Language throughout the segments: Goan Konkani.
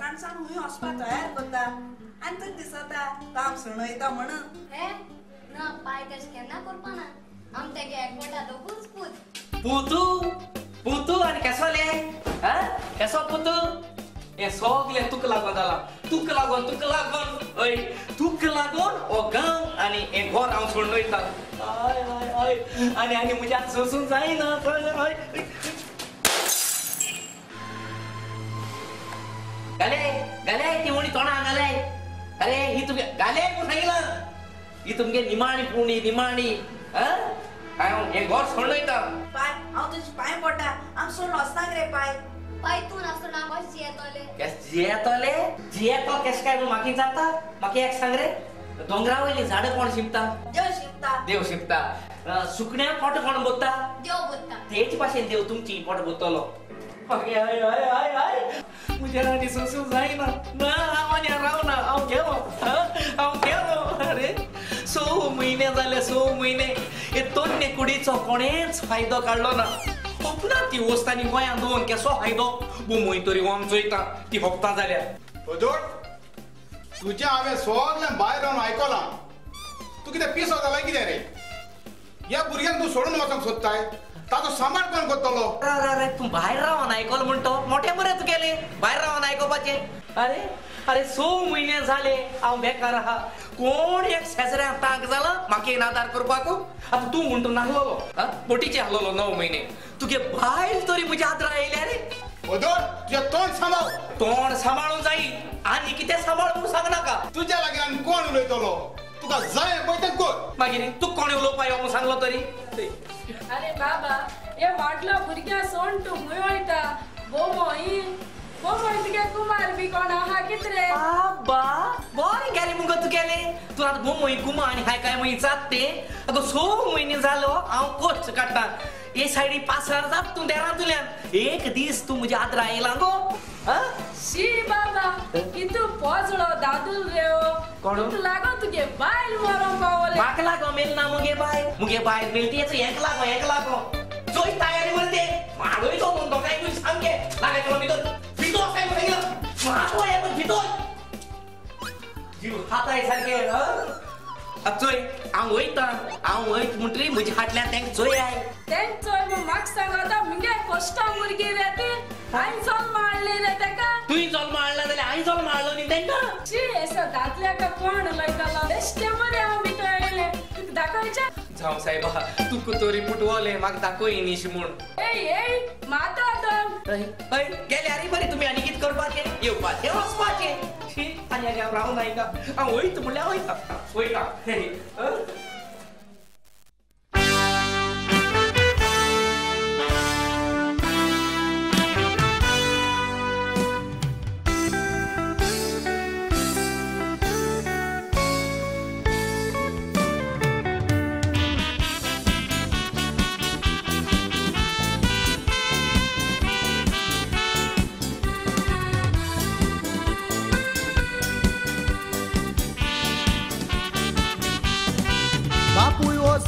माणसान हुंय वचपा तयार करता आनी तुका दिसता ताम सणयता म्हणून. हे ना पाय तशें केन्ना करपा ना. आम तेगे एकवटा दोगूच पूत. पुतू पुतू आनी केसोले केसो पुतू हे सगळे तुका लागून जाला. तुका लागून तुका लागून हय तुका लागून हो गांव आनी हें घर हांव सोडून वयता. हय हय हय आनी आनी म्हज्यान सोसूंक जायना. हय घाले घाले ती उणी तोंडा घाले. अरे ही तुमगे घाले म्हूण सांगिलां. ही तुमगे निमाणी पुणी निमाणी. हांव हें घर सोडून वयता. पाय हांव तुजे पांय पडटा. आम सोडून वचनाक रे पाय. पाय तूं नासतना हांव कशें जियेतोलें? केस जियेतोलें? जियेतो केशें काय म्हूण म्हाका जाता? म्हाका एक सांग रे, दोंगरा वयलीं झाडां कोण शिंपता? देव शिंपता. देव शिंपता. सुकण्या पोट कोण बोत्ता? देव बोत्ता. तेच भाशेन देव तुमची पोट बोत्तलो. हय हय हय हय म्हज्या आनी सोसूंक जायना. ना हांव आनी रावना. हांव गेलो हांव गेलो. अरे 6 म्हयने जाले 6 म्हयने हे तन्ने कुडीचो कोणेच फायदो काडलो ना. होपना ती वस्त आनी गोंयांत दवरून केसो फायदो? बोमोय तरी आम चोयता ती होपता जाल्यार. अदोड तुजें हांवें सगळें भायर रावन आयकलां. तूं कितें पिसो जाला कितें रे? ह्या भुरग्यांक तूं सोडून वचोंक सोदताय? ताचो सांबाळ कोण करतलो? अरे तूं भायर रावन आयकलो म्हणटो मोठें बरें तुगेलें भायर रावन आयकुपाचें. अरे अरे 6 म्हयने जाले हांव बेकार आहा. कोण एक शेजऱ्याक तांक जाला म्हाका येन आदार करपाक? आतां तूं म्हूण तूं नाहलोलो बोटीचे आहलोलो 9 म्हयने. तुगे बायल तरी म्हज्या आदरा येयल्या रे. अदोड तुजें तोंड सांबाळ. तोंड सांबाळूंक जायी आनी कितें सांबाळ म्हूण सांगनाका. तुज्या लागीं आनी कोण उलयतलो? तुका जाय पळय तें कर. मागीर तुका कोणें उलोवपा यो म्हूण सांगलो तरी? अरे बाबा हे वाटलो भुरग्या सोड तूं खंय वयता? बोमोय बोमोय तुगे कुमार बी कोण आहा कितें रे? बाबा बरें गेलें मुगो तुगेलें. तूं आतां बोमोय कुमार आनी हाय काय म्हूण विचारता तें. अगो 6 म्हयने जालो हांव कश्ट काडटा. हे सायडी पासार जात तूं देरांतल्यान. एक दीस तूं म्हज्या आदरा येयला गो. शी बाबा कितू पोजळो दादूल रे हो. कोण लागो तुगे बायल मरोंक पावलें. म्हाका लागो मेल ना मुगे बायल. मुगे बायल मेल ती हेंक लागो हेंक लागो चोय तयारी मरे ते माडोयतो म्हूण दोगांयकूय सामकें लागायतलो भितर भितर वचाय म्हूण सांगिलां. माडो हें भितर जीव खाताय सारकें. आतां चोय हांव वयता. हांव वयता म्हणटरी म्हज्या फाटल्यान तेंका चोयाय. तेंक चोय म्हूण म्हाका सांगता मुगे कश्टां भुरगीं रे ती. हांवें जल्म हाडली रे तेका. तुवें जल्म हाडला जाल्यार हांवें जल्म हाडलो न्ही तेंका. शी येसो दादल्याक कोण उलयतलो? बेश्टें मरे हांव भितर येयलें तुका दाखोवचें. जावं सायबा तुका तरी पुटवलें म्हाका दाखय न्ही म्हूण. ए ए मातो दोन. हय गेले आरे बरें तुमी आनी कितें करपाचें? येवपाचें वचपाचें. शी आनी आनी हांव रावना हिंगा. हांव वयता म्हणल्यार वयता वयता.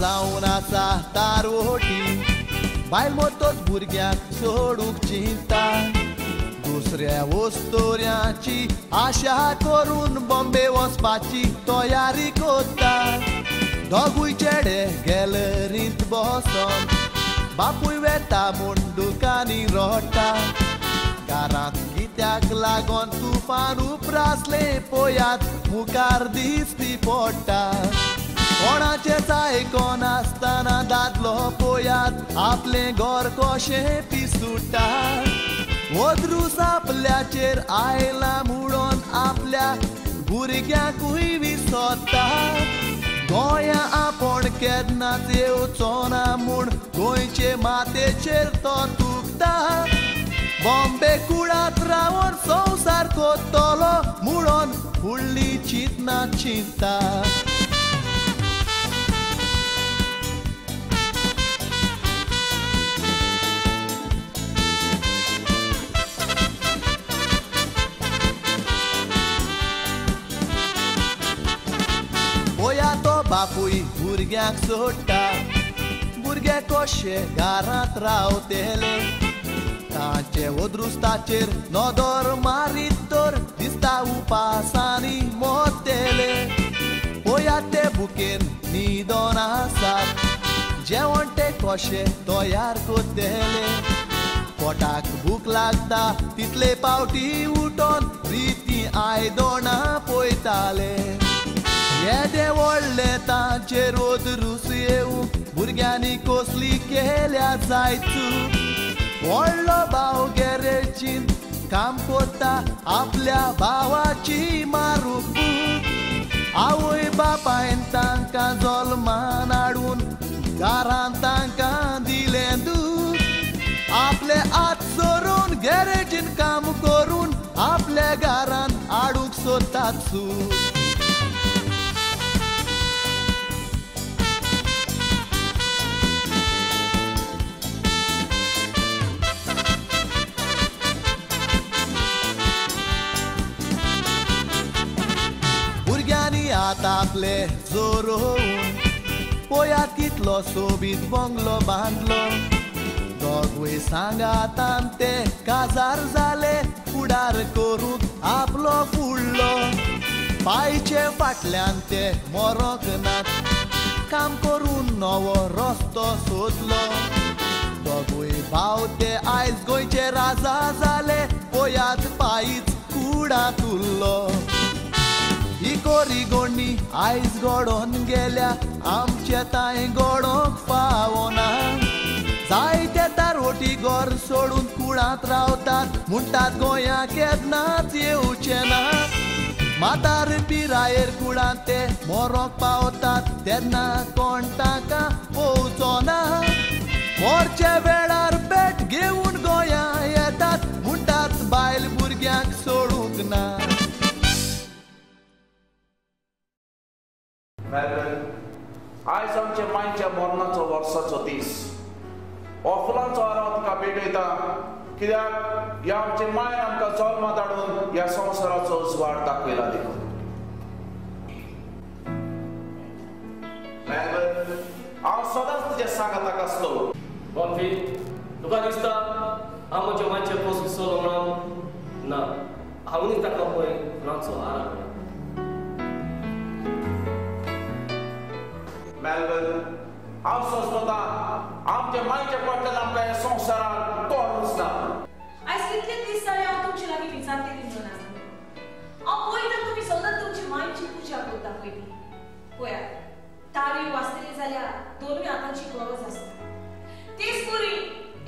जावन आसा तारोटी बायल मोतोच भुरग्यांक सोडूंक चिंता. दुसऱ्या वस्तोऱ्याची आशा करून बॉम्बे वचपाची तयारी करता. दोगूय चेडे गॅलरींत बसोन बापूय वेता म्हूण दुकानी रडटा. घरांत कित्याक लागोन तुफान उप्रासलें पळयात मुखार दिसती पडटा. कोणाचेंच आयकोन आसतना दादलो पळयात आपलें घर कशें पिसुट्टा. वद्रूस आपल्याचेर आयला म्हणून आपल्या भुरग्यांकूय विसरता. गोंया आपूण केन्नाच येवचो ना म्हूण गोंयचे मातेचेर तो तुकता. बॉम्बे कुळांत रावन संवसार करतलो म्हणून फुडली चिंतना चिंता. बापूय भुरग्यांक सोडटा, भुरगे कशे घरांत रावतले. तांचे अदृश्टाचेर नदर मारीत तर दिसता उपासांनी मोतेले. पळयात ते बुकेन न्हिदोन आसात, जेवण ते कशें तयार करतले. पोटाक भूक लागता तितले पावटी उठोन रिती आयदोणां पळयताले. येदे व्हडले तांचेर अदृश्ट येवंक भुरग्यांनी कसली केल्या जायत. व्हडलो भाव गॅरेजीन काम करता, आपल्या भावाची मारूंक. आवय बापायन तांकां जल्मान हाडून घरान तांकां दिलें दूद. आपले हात सोरून गॅरेजीन काम करून आपल्या घरान हाडूंक सोदतात सूख. भुरग्यांनी आतां आपले जोरोवन पळयात कितलो सोबीत बंगलो बांदलो. दोगूय सांगातान ते काजार जाले, फुडार करूंक आपलो फुडलो. पायचे फाटल्यान ते मरोंक नात, काम करून नवो रस्तो सोदलो. दोगूय भाव ते आयज गोंयचे राजा जाले, पळयात पायच कुडांत उरलो. ही कोरी गोंडी आयज घडोवन गेल्या, आमचे तांय घडोवंक पावना. जायते तारोटी घर सोडून कुळांत रावतात, म्हणटात गोंया केन्नाच येवचें ना. म्हातार पिरायेर कुळांत ते मरोंक पावतात, तेन्ना कोण तांकां पळोवचो ना. मोरच्या वेळार पेट घेवन गोंया येतात, म्हणटात बायल भुरग्यांक सोडूंक ना. आयज आमच्या मांयच्या मरणाचो वर्साचो दीस. हो फुलांचो हार हांव तिका भेटयता, कित्याक ह्या आमचे मायन आमकां जल्मांत हाडून ह्या संवसाराचो उजवाड दाखयला देखून. हांव सदांच तुज्या सांगाताक आसलो. बॉम्बे, तुका दिसता हांव म्हज्या मांयचे पोस विसरलो म्हणून? ना, हांवूय ताका पळय फुलांचो हार हाडला. मेलबर्न, हांव सोंसता आमच्या मांयच्या फाटल्यान आमकां ह्या संवसारांत कोणूच ना. आयज कितले दीस जाले हांव तुमचे लागीं विचारते म्हणून आसा. हांव पळयता तुमी सदांच तुमची मांयची पुजा करता पयलीं. पळयात, ताळयो वाजतली जाल्यार दोनूय हातांची गरज आसता. तेच परी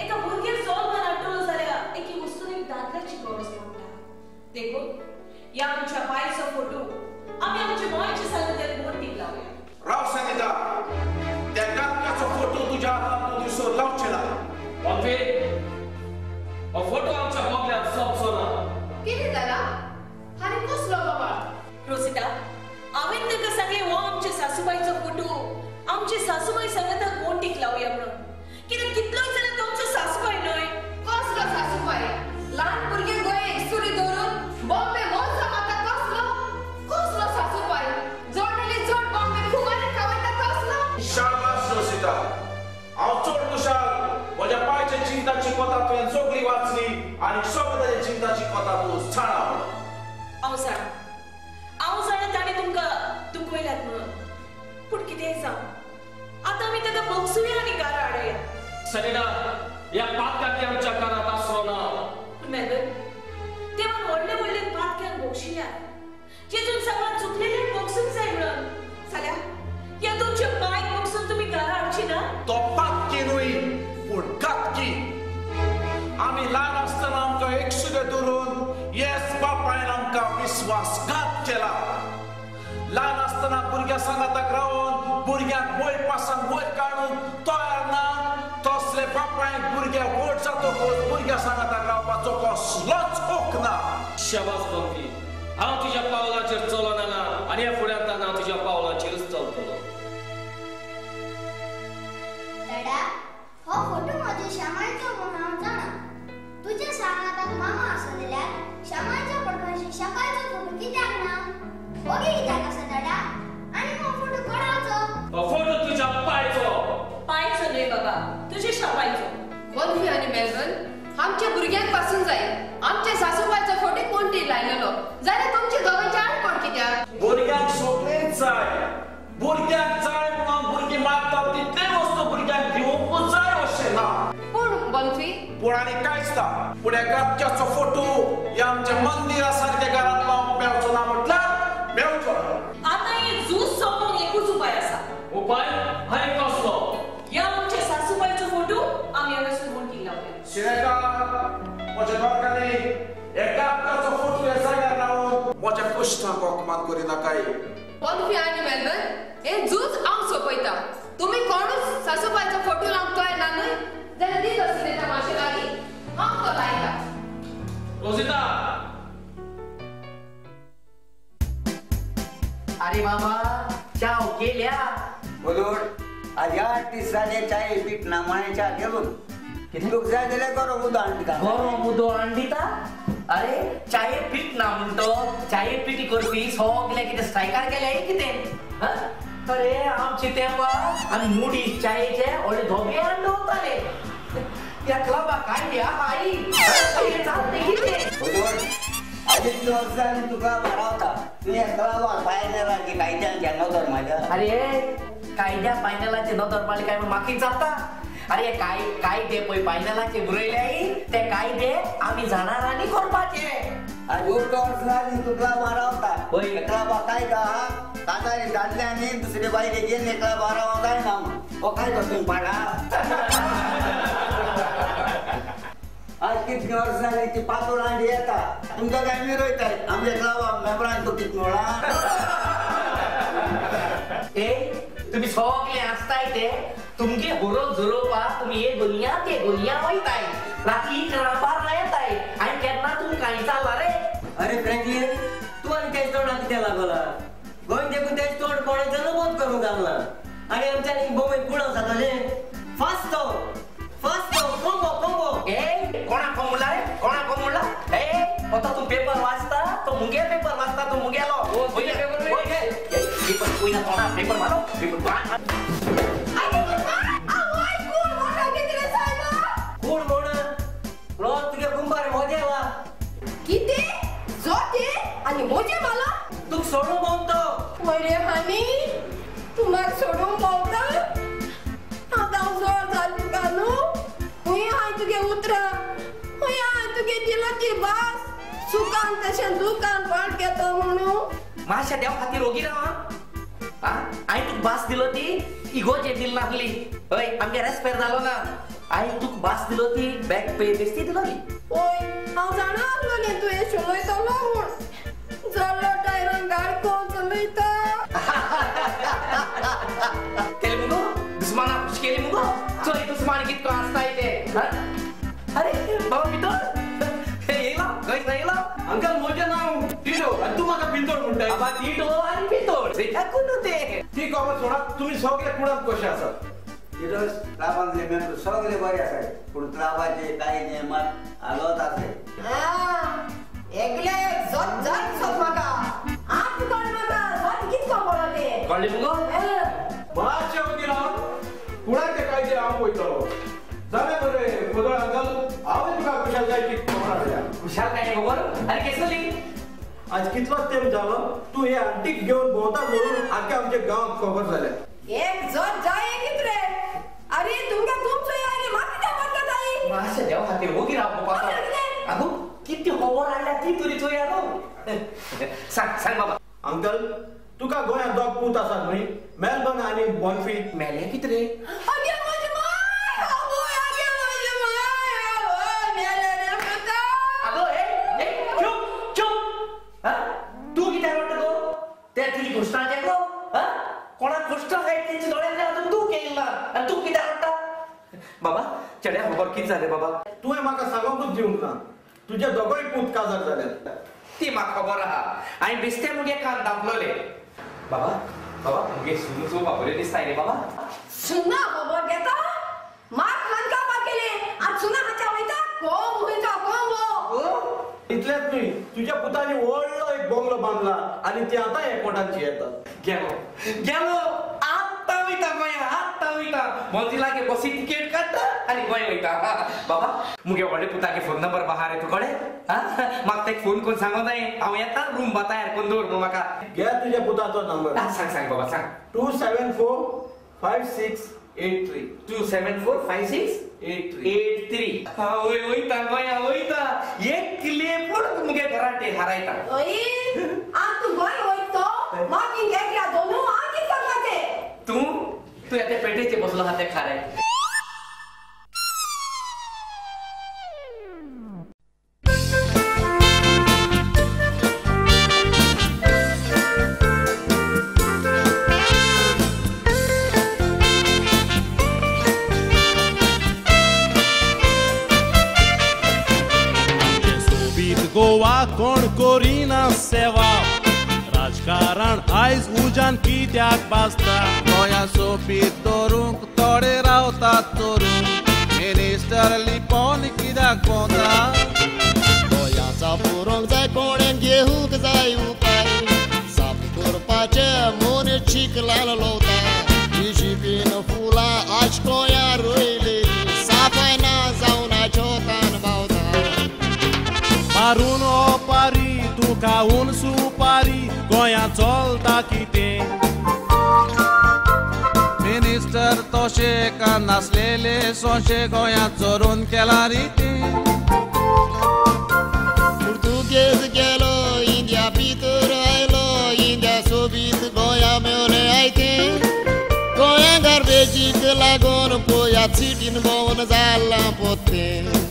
एका भुरग्याक जल्मान हाडटलो जाल्यार एके वस्तून दादल्याची गरज पडटा. देखून ह्या आमच्या बायचो फोटो आमी आमच्या मांयच्या सांगातान वण्टीक लावया. राव सांगिता, त्या दादल्याचो फोटो तुज्या हातांत तूं दिसोर लावचें ना. बॉम्बे, हो फोटो आमच्या बोगल्यात सोंपचो ना. कितें जालां? आनी कसलो बोवाळ? रोसिता, हांवें ताका सांगलें हो आमच्या सासूबायचो फोटो आमची सासूबाय सांगता वण्टीक लावया म्हणून. कित्याक कितलोय जाल्यार तो आमचो सासूबाय न्हय. कसलो सासूबाय? ल्हान भुरगे गोंय एकसुरी धरून बॉम्बे मोजा मारता कसलो? कसलो सासूबाय? जोडलेली जोड बॉम्बे फुगारी खावयता कसलो? शाबास रोसिता, हांव चड खुशाल. म्हज्या पायच्या चिंताची कथा तुवें सगळी वाचली आनी सगळें ताच्या चिंताची कथा तूं जाणा म्हणून. हांव जाणा, हांव जाणा ताणें तुमकां दुखयल्यात म्हणून. पूण कितेंय जावं, आतां आमी ताका भोगसुया आनी घरा हाडुया. सरिता, ह्या पातकांनी आमच्या कानांत आसरो ना. पूण मेलबर्न, देवान व्हडले व्हडले पातक्यांक भोगशिल्या, जेजून सगळ्यां चुकलेल्यांक भोगसूंक जाय म्हणून. जाल्यार ह्या तुमच्या बायक भोगसून तुमी घरा हाडची ना? तो पातकी न्हय पूण घातकी. आमी ल्हान आसतना आमकां एकसुरे धरून येस बापायन आमकां विस्वासघात केला. ल्हान आसतना भुरग्यां सांगाताक रावन भुरग्यांक वयर पासांक वयर काडून तयार ना तसले बापायक भुरग्या व्हड जातकच भुरग्यां सांगाताक रावपाचो कसलोच हक ना. शाबास बॉम्बे, हांव तुज्या पावलाचेर चलोन आयला आनी ह्या फुड्यांत हांव तुज्या पावलाचेरच चलतलो. दादा, हो फोटो म्हज्या श्यामाचो म्हणून हांव जाणा. तुज्या सांगाताक मामा आसा जाल्यार श्यामाच्या पडपाशी शाकायचो फोटो कित्याक ना? ओगी कित्याक आसा दादा? आनी हो फोटो कोणाचो? हो फोटो तुज्या पायचो. पायचो न्हय बाबा, तुज्या शापायचो. बॉम्बे आनी मेलबर्न, आमच्या भुरग्यांक पासून जाय. आमच्या सासूबायचो फोटो कोण लायलेलो जाल्यार तुमच्या दोगांचे आडकोण कित्याक? भुरग्यांक सगळेंच जाय, भुरग्यांक जाय म्हणून भुरगीं मागतात तितले वस्तू भुरग्यांक दिवंकूच जाय अशें ना. पूण बन्फी पूण आनी कांयच ना. पूण ह्या गाबक्याचो फोटो ह्या आमच्या मंदिरा सारक्या घरांत लावंक मेळचो ना म्हटल्यार मेळचो ना. आतां हे झूज सोंपोवंक एकूच उपाय आसा. उपाय आनी कसलो? ह्या आमच्या सासूबायचो फोटो आमी हांगासर वण्टीक लावया. शिरेका म्हज्या दोगांनी ह्या गाबक्याचो फोटो ह्या जाग्यार लावन म्हज्या कश्टांक अपमान करिनाकाय. बन्फी आनी मेलबर्न हे झूज हांव सोंपयता. तुमी कोणूच सासूबायचो फोटो लावंक तयार ना न्हय जाल्यार दी तो सिनेता मातशें लागीं, हांव तो लायता. रोजिता. अरे बाबा चाव केल्या बोलोड आज 8 दीस जाले चाय पीठ ना म्हणे च्या गेलो. तुका जाय जाल्यार गरम उदक हाडटा. गरम उदक हाडटा? अरे चाये पीठ ना म्हणतो चाये पिटी करपी सगळे कितें स्ट्रायकार केले कितें? अरे आमचे तेंपा आमी मुडी चायेचे व्हडले धोबे हाडून दवरताले. ह्या क्लबाक कायदे आहा चालते कितें? आज इतली वर्सां जालीं तुका रावता तुवें क्लबाक फायनलाची कायद्यांची नदर मारल्या. अरे कायद्या फायनलाची नदर मारली काय म्हाका जाता? अरे काय कायदे पळय फायनलाचे बरयल्याय ते कायदे आमी जाणारांनी करपाचे. आज 8 वर्सां जालीं तूं क्लबार रावता. क्लबाक कायदो आहा काजारी दादल्यांनी दुसरे बायले घेवन क्लबार रावंक जायना म्हूण. हो कायदो तुवें पाळ्ळा? आज कितली वर्सां जालीं ती पातोळ हांडी येता तुमकां काय मिरयताय आमच्या क्लबा मेंबरांक तूं कितें मेळ्ळा? ए तुमी सगळे आसताय ते तुमगे बरोवन झरोवपाक तुमी हे गोलयां ते गोलयां वयताय राती 11 12 येताय आनी केन्ना तुमकां कांय चल्ला रे? अरे फ्रँकलीन तूं आनी तेज तोंडाक कितें लागला? गोंय देखून तेज तोंड कोणाचें बंद करूंक जावना आनी आमच्यानी बोंबय कुणाक जातलें? फास्ट तो फास्ट तो कोंबो कोंबो. ए कोणाक कोंबला रे? कोणाक कोंबला? ए आतां तूं पेपर वाचता तो मुगे पेपर वाचता तूं मुगेलो. पेपर कोयना तोंडार पेपर मारो पेपर. कोण म्हण रोज तुगे कुंभार मोजे वा कितें जोते आनी मोजे माला? तुका सोडूंक भोंवतो. मरे हानी तूं म्हाका सोडूंक भोंवता? आतां जोर जाल तुका न्हू? खंय हांवें तुगे उतरां, खंय हांवें तुगे दिलो ती भास सुखान तशें दुखान वाट घेता म्हणून? मातशें देवा खातीर ओगी राव. हांवें तुका भास दिलो ती इगोजेर दिली नासली. हय आमगे रेस्पेर जालो ना. हांवें तुका भास दिलो ती बॅक पे बेस्ती दिलोली. हय हांव जाणा आसलोलें तूं हें उलयतलो म्हूण. जल्लो टायरान गाडी कोण चलयता? केलें मुगो दुस्मानाक खुश केली मुगो. चोय दुस्मान कितको आसताय ते. अरे बाबा पितोळ येयलो गोंयसान येयलो. अंकल म्हजें नांव टिटो आनी तूं म्हाका पितोळ म्हणटाय. बाबा टिटो आनी पितोळ कोण ते? ती खबर सोडा तुमी सगळे कुणाक कशे आसात? टिटोस क्लबांतले मेंबर सगळे बरे आसात पूण क्लबाचे कांय नेमात आलोत आसात. एकले जोत जाय सोद म्हाका आत कळ म्हाका जोत कितको पडो ते कळ्ळें मुगो? मातशें वगीर रावन कुणाचे कायदे हांव पळयतलो. जालें बरें खोदळ अंकल हांवें तुका खुशालकायेची खबर हाडल्या. खुशालकायेची खबर? आनी केसली? आज कितलोच तेंप जालो तूं हे आंटीक घेवन भोंवता म्हणून आख्या आमच्या गांवाक खबर जाल्या. एक जोत जाय कितरे? अरे तुमकां तुमचो आनी म्हाका कित्याक पडटा ताई? मातशें देवा खातीर वगी राव मुगो. आगो कितली खबर हाडल्या ती तरी चोया न्हू. सांग सांग बाबा. अंकल तुका गोंयांत दोग पूत आसात न्हय? मेलबर्न आनी बॉन्फी. मेले कितें रे? आगे म्हजे माय आवय आगे म्हजे माय आवय मेले रे पुता. आगो ए ए चुप चुप. तूं कित्याक रडटा गो? ते तुजी घोश्णाचें गो? कोणाक घोश्णां जाय तेंच्या दोळ्यांतल्यान आजून तूं केली ना आनी तूं कित्याक रडटा? बाबा चेड्या खबर कितें जालें बाबा? तुवें म्हाका सांगूंकूच दिवंक ना. तुजे दोगूय पूत काजार जाले ती म्हाका खबर आहा. हांवें बेश्टे मुगे कान दामलोले. बाबा बाबा मुगे सुनो चोवपा बरें दिसता रे बाबा. सुना खबर घेता मात खान कापाक केले आनी सुना खाच्या वयता कोंब वयता कोंब. इतलेंच न्हय तुज्या पुतांनी व्हडलो एक बंगलो बांदला आनी ती आतां एअरपोर्टांची येतात. गेलो गेलो आत्तां वयता गोंया आत्तां वयता. वयता मोंजिलागे बसी तिकेट काडटा आनी गोंय वयता. बाबा मुगे व्हडले पुतागे फोन नंबर बाहा रे तुकडे. म्हाका तेका फोन करून सांगो जाय हांव येता रूम बा तयार करून दवर म्हूण म्हाका. घे तुज्या पुताचो नंबर. सांग सांग बाबा सांग. 274 5683. 274 56 83. वय वयता गोंया वयता एकले पूण मुगे घराटे हारायता. ओय आ तूं गोंय वयतो मागीर एकल्या दोनू हांव कितें करपाचें? तूं तूं येते पेटेचे बसलो आहा ते खारे. गोवा कोण करिना सेवा राजकारण आयज उजान कित्याक बाजता. गोंया सोपीत दवरूंक थोडे रावतात चोरून मिनिस्टर लिपोवन कित्याक भोंवता. गोंया साफ करूंक जाय कोणें घेवंक जाय उपाय साफ करपाचे म्हूण चिखलान लोवता. बीन फुलां आज गोंया रोयली साफाय ना जावन आजोतान भावता. मारून ओपारी तूं खावन सुपारी गोंया चलता कितें. मिनिस्टर तशे का नासलेले सोंशे गोंयांत चोरून केला रिते. पुर्तुगेज गेलो इंडिया भितर आयलो इंडिया सोबीत गोंया मेवलें आयतें. गोंया गार्बेजीक लागून पोया सिटीन भोंवन जालां पोतें.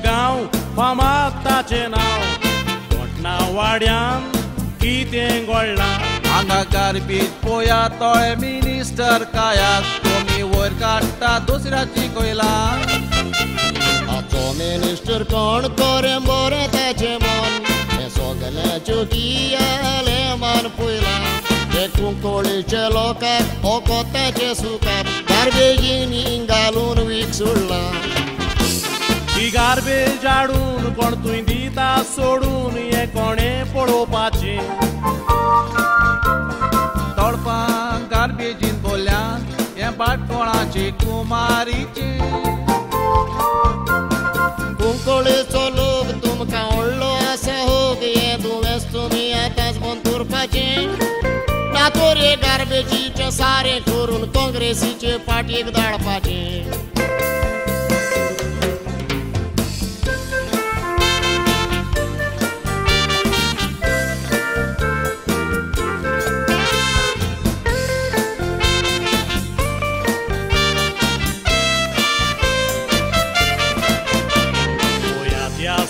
गांव फामाद ताचें नांव कोटना वाड्यान कितें घडलां. हांगा गार्बेज पोया तोळे मिनिस्टर कायात तुमी वयर काडटा दुसऱ्याची कोयला. आजचो मिनिस्टर कोण कोरें बरें ताचें मन हें सगळें चुकियालें मान पयलां. ते कुंकळीचे लोकांक ओकोताचें सुखाक गार्बेजींनी घालून वीख सोडलां. ही गार्बेज हाडून कोण तुंय दिता सोडून हें कोणें पळोवपाचें. तळपां गार्बेजीन बोल्या हें बाटकोळाचें कुमारीचें. कुंकळीचो लोक तुमकां व्हडलो आसा होग हें दुयेंस तुमी आतांच बंद दवरपाचें. ना तर हे गार्बेजीचें सारें करून काँग्रेसीचे पाटयेक धाडपाचें.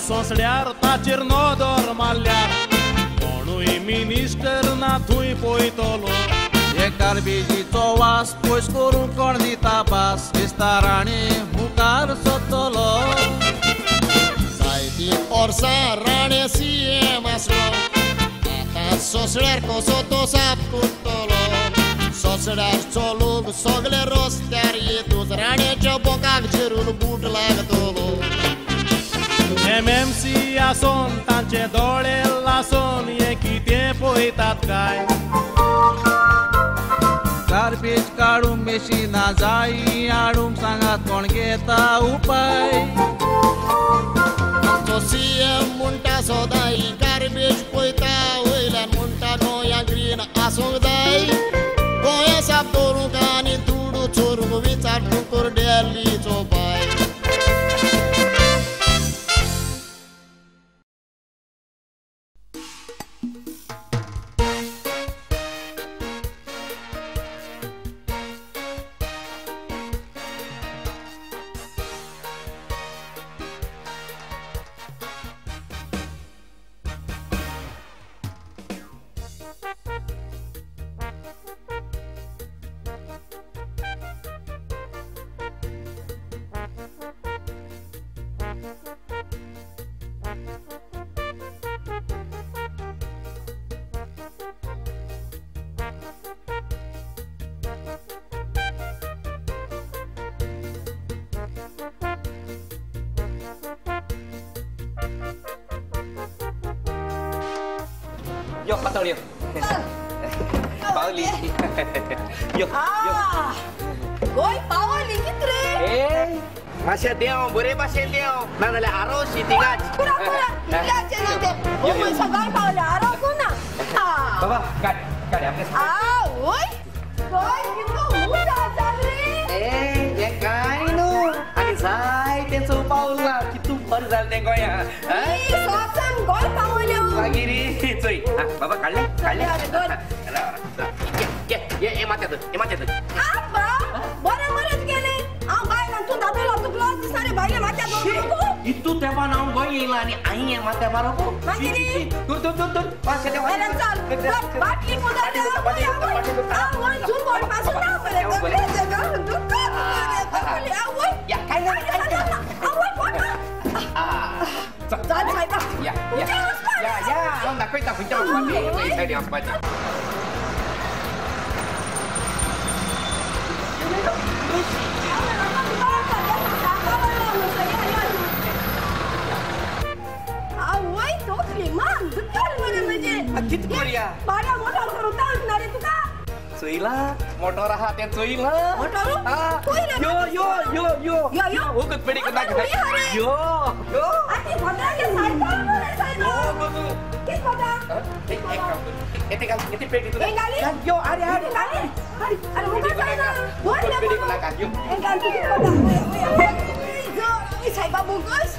सोंसड्यार ताचेर नदर मारल्यार कोणूय मिनिस्टर ना थंय पळयतलो. हे गार्बेजीचो वास पयस करूंक कोण दिता पास दिसता राणे मुखार सोदतलो. जायतीं वर्सां राणे सीएम आसलो आतां सोंसड्यार कसो तो साफ करतलो. सोंसड्यारचो लोक सगळे रस्त्यार येतूच राण्याच्या बोकाक झेरून बूट लागतलो. एमएमसी आसोन तांचे दोळे लासोन हें कितें पळयतात काय. गार्बेज काडूंक मेशिनां जायी हाडूंक सांगात कोण घेता उपाय. आमचो सीएम म्हणटा सदां ही गार्बेज पळयता वयल्यान म्हणटा गोंया ग्रीन आसूंक जाय. गोंया साफ दवरूंक आनी दुडू चोरूंक विचार तूं कर डेल्लीचो पाय. यो पातळ यो. पावली. यो यो. गोय पावली कित रे? ए मातशें देंव बरे भाशेन देंव ना जाल्यार आरोशी थिंगाच. पुरा पुरा इतल्याचें ना तें. बोमय सगळे पावले आरोवंक ना. बाबा काड काड आपले. आ वय गोय कितलो ऊंच आसा रे. ए हें कांय न्हू आनी जाय तें चोवपा उरलां कितू बरें जालें तें गोंया. सोसान गोंय पावले. मागीर चोय बाबा काडलें काडलें. ये ये मात्या धर ये मात्या धर. आब्बा बरें बरें केलें. हांव बायलां तूं दादलो तुका लज दिसना रे बायले माथ्यार दवरूंक. इतू तेंपान हांव गोंय येयलां आनी हांवें हें माथ्यार मारप. मागीर धर धर धर धर बरें चल बाटली मुदार आवय जून बोल पासून ना बरें आवय काय ना आवय फोटो चल सायबा. या या या या हांव दाखयता खंयच्या वचपाचें थंय सायडीन वचपाचें. आवय तोकली मान दुखल मरे म्हजे. कित करया बारा मोटर करूं तांक ना रे तुका. चोयला मोटर आहा तें चोयला. मोटर यो यो यो यो यो यो वखद पेडी करना यो यो आनी भद्रागे सायकल मरे सायकल. कित भद्रा एक काम कर एते घाल एते पेटी तुला गाली यो अरे अरे गाली अरे अरे मुखार जायना बोल पेटी तुला घाल यो गाल तू कित भद्रा जो सायबा बोगस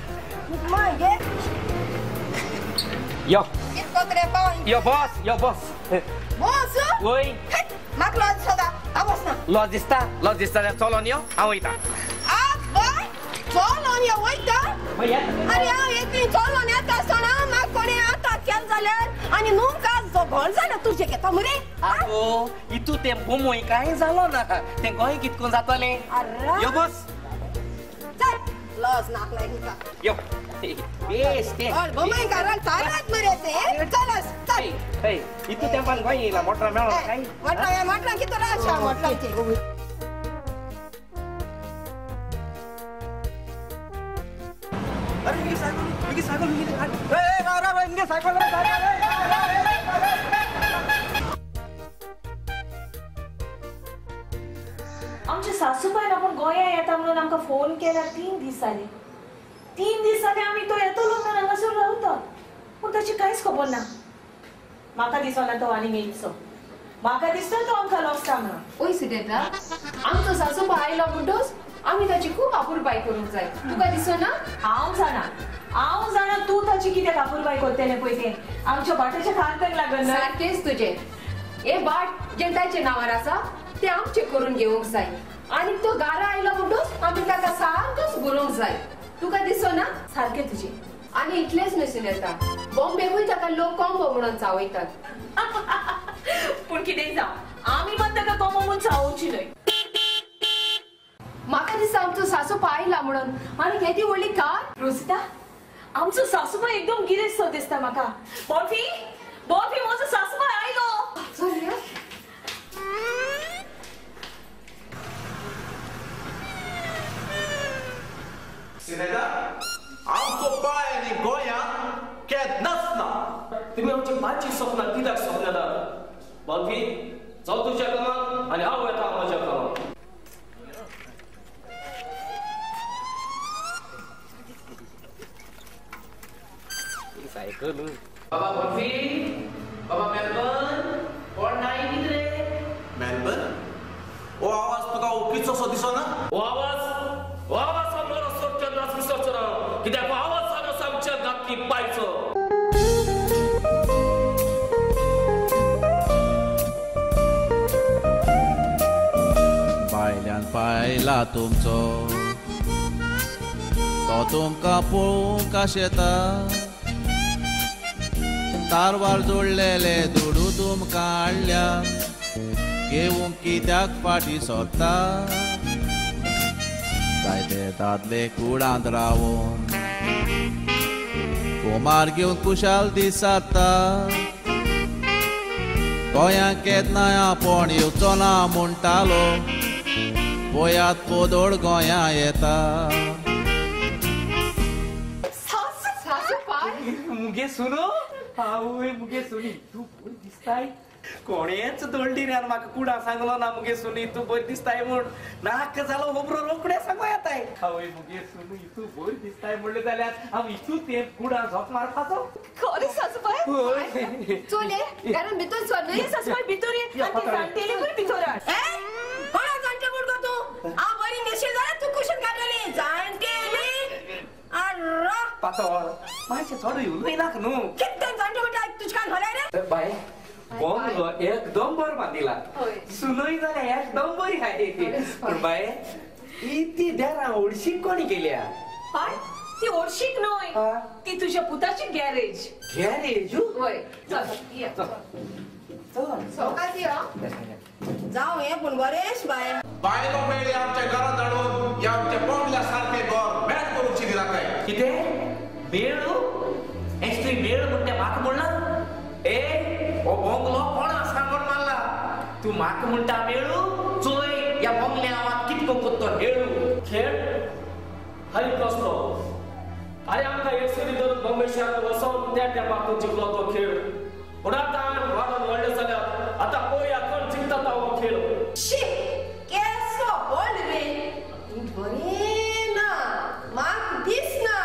मागे यो कित कोत्रे पाव यो बस यो बस बस वय म्हाका लज दिसता हांव बसना. लज दिसता लज दिसता जाल्यार चलोन यो हांव वयता. आब्बा चलोन यो वयता. अरे हांव येतली चलोन येता आसतना म्हाका कोणें आतां केलें जाल्यार आनी न्हू काज झगड जाल्यार तुजें घेता मरे. आगो इतू तें बोमोय कांय जालो ना तें गोंय कितकोन जातलें. यो बस चल लज नाक लायता. यो बेस तें बोमोय कारण तारात मरे तें. चल चल हय इतू तेंपान गोंय येयला मोटरां मेळों काय मोटरां मोटरां कितें आसा मोटरांची. अरे मुगे सायकल मुगे सायकल मुगे ए राव राव मुगे सायकल सायकल. आमचे सासूबायन आपूण गोंया येता म्हणून आमकां फोन केला 3 दीस जाले. 3 दीस जाले आमी तो येतलो म्हणून हांगासर रावता पूण ताची कांयच खबर ना. म्हाका दिसना तो आनीक येयचो. म्हाका दिसता तो आमकां लजता म्हणून. ओय सुनेत्रा आमचो सासूबाय आयलो म्हणटोच आमी ताची खूब आपुरबाय करूंक जाय. तुका दिसना? हांव जाणा हांव जाणा तूं ताची कित्याक आपुरबाय करतलें पळय तें. आमच्या भाटाच्या खांदाक लागन. सारकेंच तुजें. हे भाट जें ताच्या नांवार आसा तें आमचें करून घेवंक जाय आनी तो घरा आयलो म्हणटोच आमी ताका सारकोच बरोवंक जाय. तुका दिसना? सारकें तुजें. आनी इतलेंच न्हय सुनेत्रा बॉम्बेकूय ताका लोक कोंबो म्हणून चावयतात. पूण कितेंय जावं आमी मात ताका कोंबो म्हणून चावोवची न्हय. म्हाका दिसता आमचो सासूबाय आयला म्हणून आनी केदी व्हडली कार. रोजिता आमचो सासूबाय एकदम गिरेस्त दिसता म्हाका. बॉल्फी बॉल्फी म्हजो सासूबाय आयलो. चल या. सिनेता आमचो पाय आनी गोंयांत केन्नाच ना. तुमी आमची मातशी सपनां कित्याक सपनां बॉल्फी चल तुज्या कामाक आनी हांव येता म्हज्या कामाक. सायकल बाबा बॉल्फी बाबा मेलबर्न कोण नाय कित रे? मेलबर्न हो आवाज तुका ओळखीचो सो दिसना? हो आवाज हो आवाज मरो केन्नाच विसरचो ना कित्याक हो आवाज जावन आमच्या गांतली पायचो. बायल्यान पायला तुमचो तो तुमकां पळोवंक आशेता. तारवार जोडलेले दुडू तुमकां हाडल्या घेवंक कित्याक फाटीं सरता. जायते दादले कुडांत रावून कुमार घेवन कुशाल दिसाता. गोंयांत केन्नाय आपूण येवचो ना म्हणटालो पळयात पोदोळ गोंयां येता. सासूबाय मुगे सुनो आवय मुगे सुनी तूं बरी दिसताय. कोणेच दळडी रे म्हाका कुडा सांगलो ना मुगे सुनी तूं बरी दिसताय म्हूण. नाक जालो होबरो रोकड्या सांगो येताय. आवय मुगे सुनी तूं बरी दिसताय म्हणलें जाल्यार हांव इतू ते कुडा झोप मारपाचो. खरें सासूबाय? चल ये घरान भितर चल न्हय. सासूबाय भितर ये आनी जाणटेली पण भितर हाड. कोणा जाणटे म्हूण गो तूं? हांव बरी न्हेशील जाल्यार तूं कुशीन काडटली. जाणटेली आर्रा पातळ मातशें चड उलयनाक न्हू. कितें जाणटे म्हणटा तुज्या कान घाल्यार रे? बाय बंगलो एकदम बरो बांदिला. सुनय जाल्यार एकदम बरी हाय. पूण बाय ती देरां ओडशीक कोणी केल्या? हय ती ओडशीक न्हय, ती तुज्या पुताची गॅरेज. गॅरेज? वय चल ये चल सवकास यो. जावं हें पूण बरेंच बाय. बायलो मेळ्ळी आमच्या घरांत हाडून ह्या आमच्या बंगल्या सारकें घर बॅट करूंक दिला काय? कितें मेळू? एक्चुअली मेळ म्हणटा म्हाका म्हणला? ए हो बंगलो कोणा सांगून मारला? तूं म्हाका म्हणटा मेळू? चोय ह्या बंगल्या हांव कितको कोत्तो खेळू. खेळ हाय कसलो? अरे आमकां एकसुरी धरून बॉम्बे शहरांत वचोन त्या तेंपार तूं जिखलो तो खेळ. पूण आतां आमी वाडोन व्हडले जाल्यार आतां पळोवया कोण जिखता तो हो खेळ. शी केसो बोल रे बरें ना म्हाका दिसना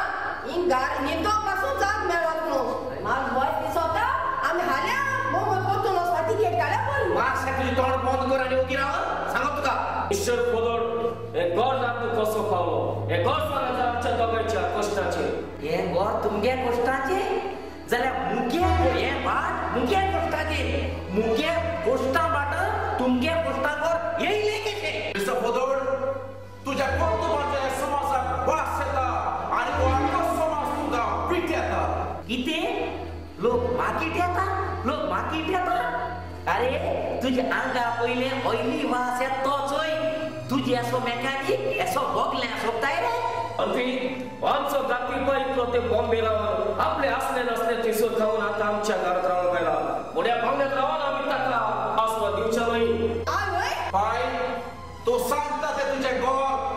हिंग घरा न्हिदो पासून जाग मेळत न्हू. म्हाका बरें दिसता आमी हाल्या मुंबय परतून वचपा तिकेट काडल्या पूण. मातशें तुजें तोंड बंद कर आनी ओगी राव. सांगप तुका मिस्टर फोदोड हें घर आमकां कसो पावलो? हें घर सांगाता आमच्या दोगांयच्या कश्टाचें. हें घर तुमगे कश्टाचें जाल्यार मुगे हें भाट मुगे कश्टाचें. मुगे कश्टां भाट तुमगे कश्टां घर येयलें कशें? मिस्टर फोदोड तुज्या कर्तुबाच्या समाजाक वास येता आनी तो आख्खो समाज तुका पिट येता. कितें लोक माकीट येता? लोक माकीट येता? अरे तुज्या आंगा पयलें ऑयली वास येता तो चोय. तुजी असो मेकानीक असो बोगल्या सोदताय रे. अंती आमचो गाती पाय इतलो ते बॉम्बे रावन आपले असले नसले थंयसर खावन आतां आमच्या घरांत रावंक आयला. मोड्या बंगल्यात रावन आमी ताका आसरो दिवचो न्हय. बाय तूं सांगता तें तुजें घर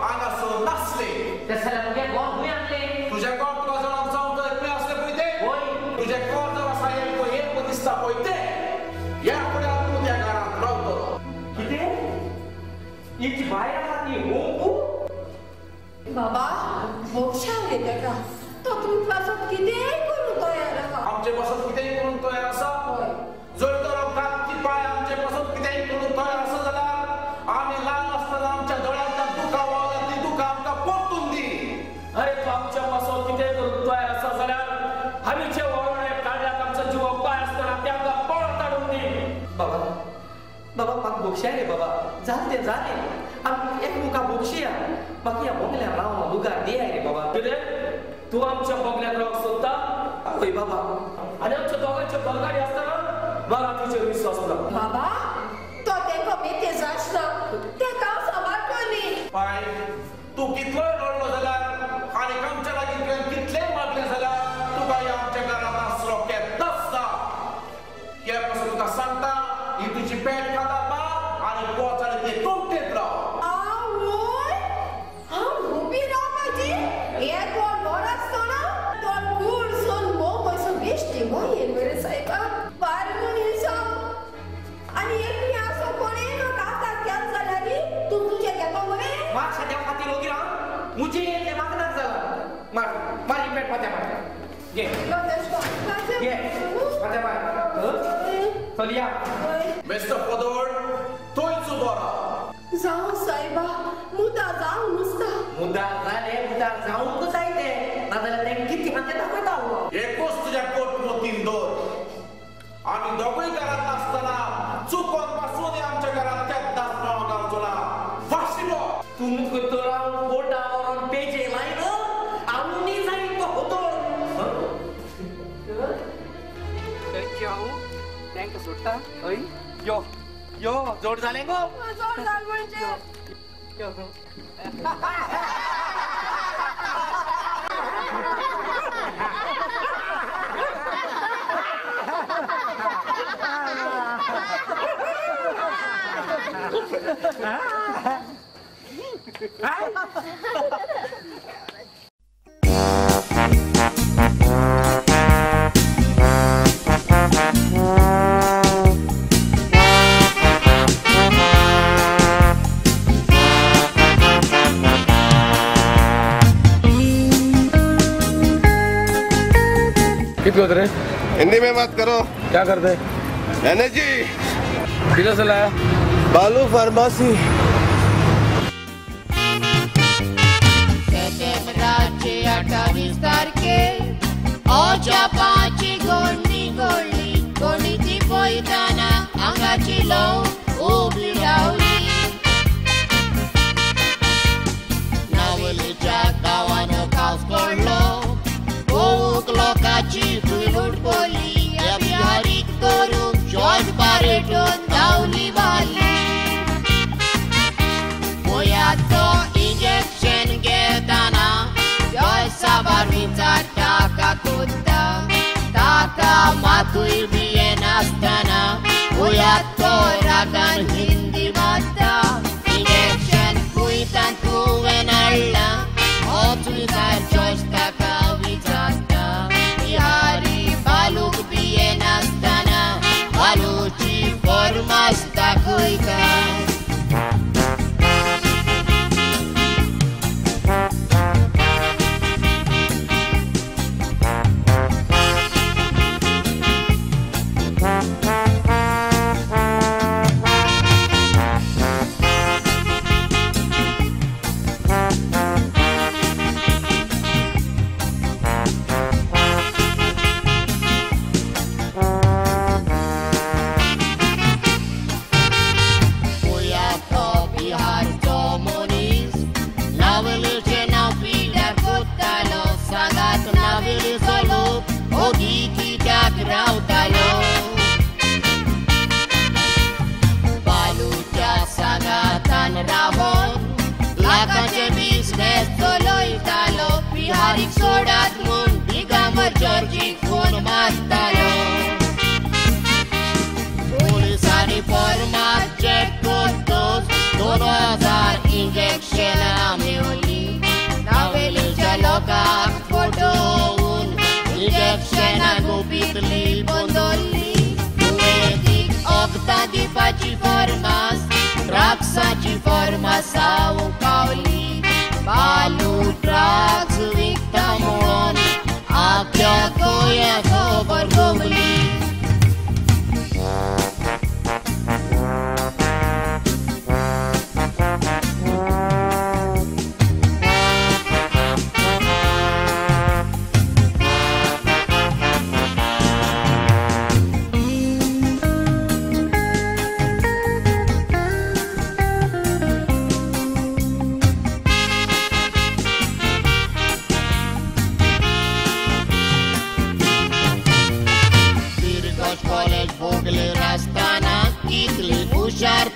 हांगासर नासलें. तें जाल्यार मुगे घर खंय आसलें? तुजें घर तुका जाणां जावंक जाय खंय आसलें पळय तें. तुजें घर जर आसा हें पळय हें पळय दिसता पळय तें. ह्या फुड्यान तूं त्या घरांत रावतलो. कितें हिची बायल आसा ती होंकू? बाबा मोक्षां रे तेका. तो तुमचे पासत कितेंय करूंक तयार आसा. आमचे पासत कितेंय करूंक तयार आसा? जर तर गाती पाय आमचे पासत कितेंय करूंक तयार आसा जाल्यार आमी ल्हान आसतना आमच्या दोळ्यांतल्यान दुकां व्हांवल्यात ती दुकां आमकां परतून दी. अरे तूं आमच्या पासत कितेंय करूंक तयार आसा जाल्यार आमी जे वळवळे काडल्यात आमचो जिवा पाय आसतना ते आमकां परत हाडून दी. बाबा बाबा म्हाका भोगशा रे बाबा. जालें तें जालें. आमी एकमुखां भोगशिया. म्हाका ह्या बंगल्यार रावंक लुगार दियाय रे बाबा. कितें तूं आमच्या बंगल्यात रावंक सोदता? हय बाबा. आनी आमच्या दोगांयच्या बंगाडी आसतना म्हाका तुजेर विस्वास ना. बाबा तो तेंको मेते जाचना तेका हांव सांबाळटली. बाय तूं कितलोय रडलो जाल्यार आनी आमच्या लागीं तुवें कितलेंय मागलें जाल्यार तुका ह्या आमच्या घरांत आसरो केन्नाच ना. हे पासून तुका सांगता ही तुजी पेट खाता बा आनी वच आनी ते तुमटेंत राव. आवय हांव उबी रावपाची? हें कोण बरो आसतना तो कूडसून मुंबयसून बेश्टी गोंय येयलो रे सायबा. बारी मनीस हांव आनी एकली आसो कोणें म्हाका आतां केलें जाल्यार तूं तुजें घेतो मरे? मातशें त्या खातीर ओगी राव. मुजें येयलें म्हाका नाका जालां. मार मार ही पेट माथ्या मार. घे घे माथ्या मार. चल या. मिस्टर फोदोड थंयच उबो राव. जावं सायबा मुद्दा जावं नुस्ता. मुद्दा जालें मुद्दा जावंक जाय तें. नाजाल्यार तें कितें आहा तें दाखयता हांव. एकूच तुज्या कोट मोतीन दवर. आमी दोगूय घरांत नासतना चुकोन पासून आमच्या घरांत केन्नाच रावंक गावचो ना. वाशिबो तुमकां तर हांव बोटा व्हरोन पेजे लायन आनी जाय तो होतोर. हांव तांकां सोडटा. हय यो यो जोड जालें गो? जोड जालें म्हणजे यो. कितने उतरे? हिंदी में बात करो। क्या करते? एनर्जी। किधर से लाया? बालू फार्मेसी। 28 तारखे अजापाची गोंडी गोळ्ळी कोणी ती पळयतना आंगाची ल्हव उबी रावली. नावलीच्या गांवान कास पडलो, भोवूक लोकांची लूट पडली. ह्या बिहारीक धरूंक जॉर्ज बारेटोन धांवली मारली. पळयात तो इंजेक्शन घेतना साबार विचारता ताका कोत्ता, ताका मातूय भियेनासतना पळयात तो रागान हिंदी मारता. इंजेक्शन कुयतान तुवें हाडलां होच विचार जॉर्ज ताका विचारता. बिहारी बालूक भियेनासतना बालूची फॉर्मास दाखयता. सोडात म्हूण दिगंबर जॉर्जीक फोन मारतालो. पुलिसांनी फॉर्मास चॅक करतच 2000 इंजेक्शनां मेवली. नावेलीच्या लोकांक फटोवन इंजेक्शनां गुपीतली बंदरली. दुयेंतीक वखदां दिवपाची फॉर्मास ड्रग्साची फॉर्मास जावंक पावली. बालू ड्रग्स विकता म्हणून आख्या गोंया खबर घुमली.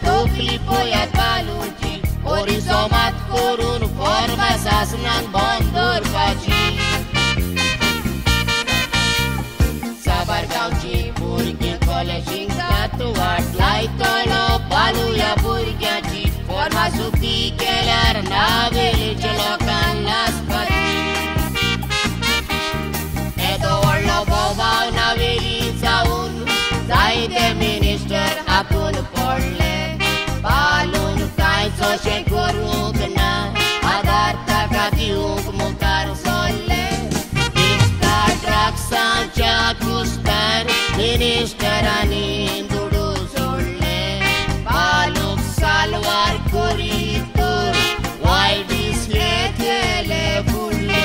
तकली पळयात बालूची ओरिजोमात करून फॉर्मासासनाक बंद दवरपाची. साबार गांवची भुरगीं कॉलेज शिकतात वाट लायतलो बालू ह्या भुरग्यांची फॉर्मास उक्ती केल्यार नावेलीच्या लोकांक नाचपाची. येदो व्हडलो बोवाळ नावेली जावन जायते मिनिस्टर आपूण पडले. बालून कांयच अशें करूंक ना, आदार ताका दिवंक मुखार सरले. दिसता ड्रग्साच्या कुस्तार मिनिस्टरांनी दुडू सोडले. बालूक सालवार करीत तर वायट दिसले गेले फुडले.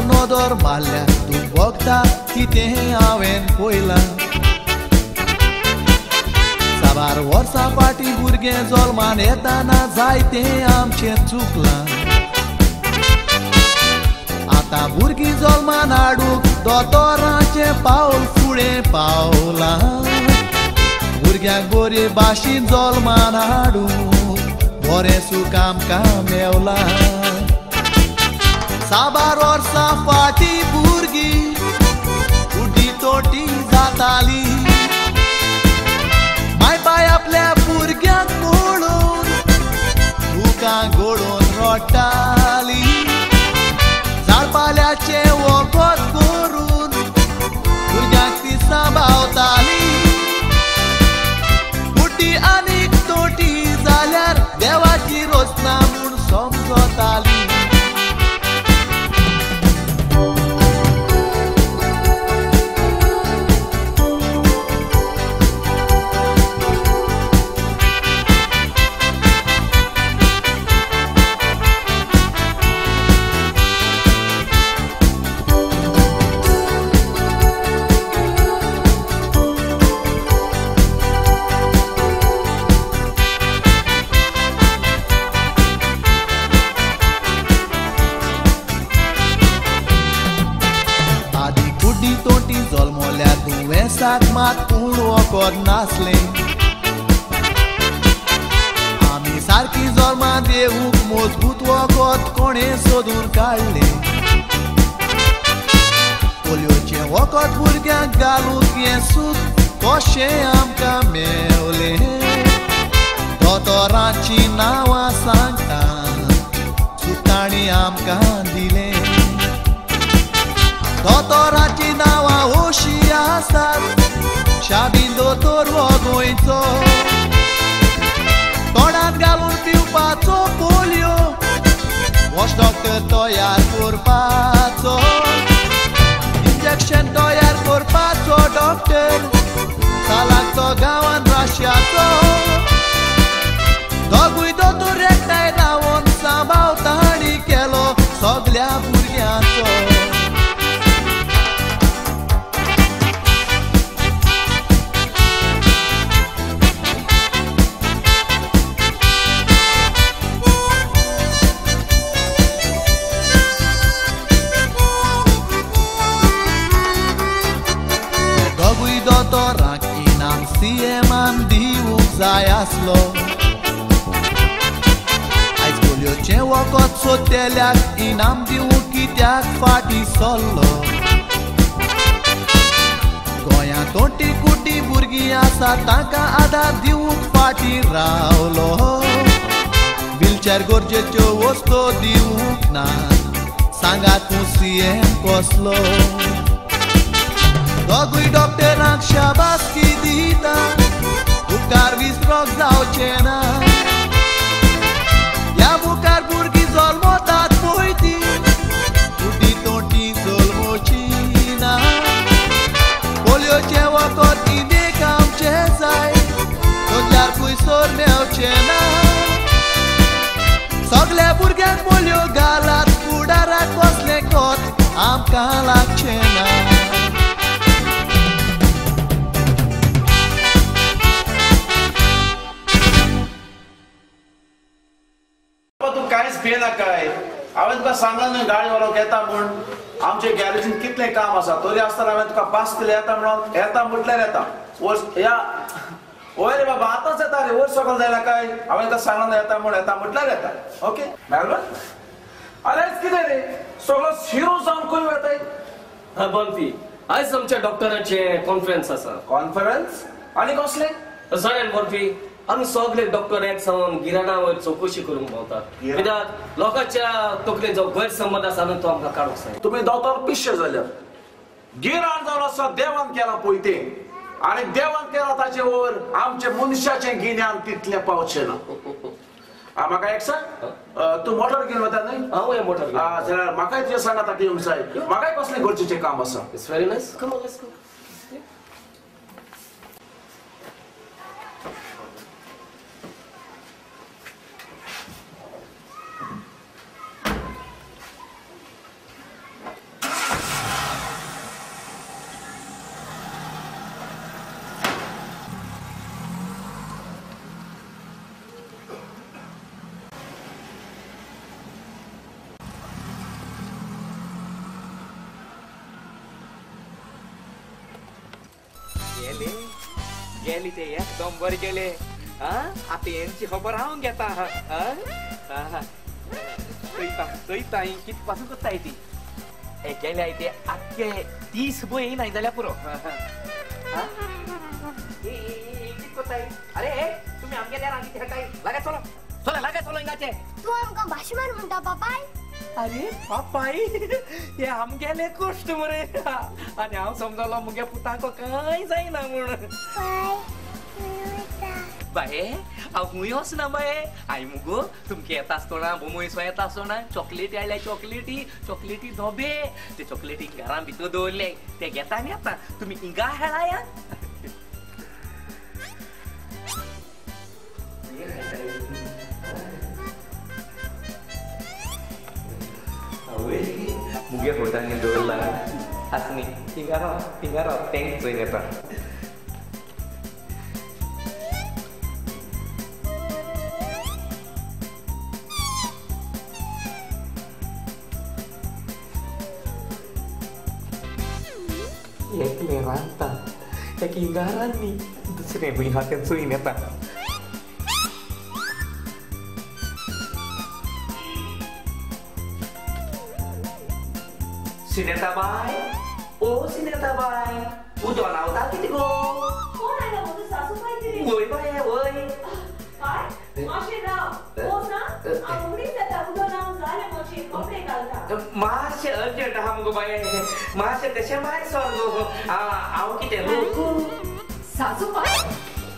नदर मारल्या तूं वखदां कितें हांवें पळयलां. साबार वर्सां फाटीं भुरगें जल्मान येतना जायतें आमचें चुकलां. आतां भुरगीं जल्मान हाडूंक दोतोरांचें पावल फुडें पावलां. भुरग्यांक बरे भाशेन जल्मान हाडूंक बरें सूख आमकां मेवलां. साबार वर्सां फाटीं भुरगीं तोटी जाताली. माय बाय आपल्या भुरग्यांक पळोवन दुकां गळोवन रडटाली. झाडपाल्याचें वखद करून भुरग्यांक ती सांबाळटाली. कुटी आनीक तोटी जाल्यार देवाची रचना म्हूण समजताली. जल्मल्या दुयेंसाक मात पूण वखद नासलें. आमी सारकी जल्मा देवूंक मजबूत वखद कोणें सोदून काडलें. पोलियोचें वखद भुरग्यांक घालूंक हें सूख कशें आमकां मेवलें. दोतोरांचीं नांवां सांगता सूख तांणी आमकां दिलें. दोतोराचीं नांवां अशीं आसात, शाबीन दोतोर हो गोंयचो, तोंडांत घालून पिवपाचो पोलियो वॉश डॉक्टर तयार करपाचो, इंजेक्शन तयार करपाचो डॉक्टर सालागचो गांवान राश्याचो. दोगूय दोतोर एकठांय रावन सांबाळ तांणी केलो सगल्या भुरग्यांचो. दोतोराक इनाम सीएमान दिवंक जाय आसलो. आयज पोलियोचें वखद सोदतल्याक इनाम दिवंक कित्याक फाटीं सरलो. गोंयांत तोटी कुटी भुरगीं आसा तांकां आदार दिवंक फाटीं रावलो. व्हीलचॅर गरजेच्यो वस्तू दिवंक ना, सांगात तूं सीएम कसलो. दोगूय डॉक्टरांक शाबासकी दिता, उपकार विसरोंक जावचें ना. ह्या मुखार भुरगीं जल्मतात पळय ती कुटी तोटी जल्मोची ना. पोलियोचें वखद इंदेक आमचें जाय, सोदल्यार पयसोर मेवचें ना. सगल्या भुरग्यांक पोलियो घालात, फुडाराक कसलें कोत आमकां लागचें ना. काय हांवें तुका सांगलां न्हय गाडी व्हरोंक येता म्हूण. आमचे गॅरेजीन कितलें काम आसा तरी आसतना हांवें तुका पास केले येता म्हणून येता म्हटल्यार येता. या वय रे बाबा आतांच येता रे, वयर सकयल जायना काय. हांवें तुका सांगलां न्हय येता म्हूण, येता म्हटल्यार येता. ओके मेळ्ळो. अरे कितें रे सगळो हिरो जावन खंय वताय. हा बंती, आयज आमच्या डॉक्टराचें कॉन्फरन्स आसा. कॉन्फरन्स आनी कसलें? जाणां बर्फी, आमी सगळे डॉक्टर एक जावन गिराणा वयर चवकशी करूंक भोंवतात. कित्याक लोकांच्या तकलेन जो गैरसमज आसा न्हू तो आमकां काडूंक जाय. तुमी दोतोर पिशे जाल्यात. गिराण जावन आसा देवान केलां पळय तें, आनी देवान केलां ताचे वयर आमचे मनशाचें गिन्यान तितलें पावचें ना. म्हाका एक सांग, तूं मोटर घेवन वता न्हय? हांव मोटर घेवन. जाल्यार म्हाकाय तुजें सांगात येवंक जाय, म्हाकाय कसलें गरजेचें काम आसा. It's very nice, come on let's go. गेले ते एकदम बरे गेले. आतां हेंची खबर हांव घेता. चोयता चोयता कितें पासून करताय ती. गेले ते आख्खे 30 बो येयनाय जाल्यार पुरो. अरे तुम्ही आमगेल्या रांगी खेळताय, लागा चलो चला, लागा चलो हिंगाचे. तूं आमकां भाशमान म्हणटा पापाय? अरे पापाय हे आमगेले कश्ट मरे, आनी हांव समजलो मुगे पुताक कांय जायना म्हूण. बाये हांव खूंय वचना बाये, I मुगो तुमकां येता आसतना बोमोय सो येता आसतना चॉकलेटी हाडल्या, चॉकलेटी चॉकलेटी धोबे, ते चॉकलेटी घरान भितर दवरले, ते घेता आनी येता. तुमी हिंगा खेळाया. आवय मुगे फोटांनी दवरला आसनी, हिंगा राव हिंगा राव, टँक चोयन येता. एकलें रांदता, एक हिंगा रांदनी, दुसरें खंय आहा तें चोयन येता. सिनेताबाय, ओ सिनेताबाय, उदो लावता कितें गो? कोण आयला म्हजो सासूबाय तरी? वय बाये वय. बाय मातशें राव, वच ना हांव उगडीच जाता, उदो लावन जालें म्हजें, कपडे घालता. मातशें अर्जंट आहा मुगो बाये, मातशें तशें भायर सर गो. हांव कितें लोक सासूबाय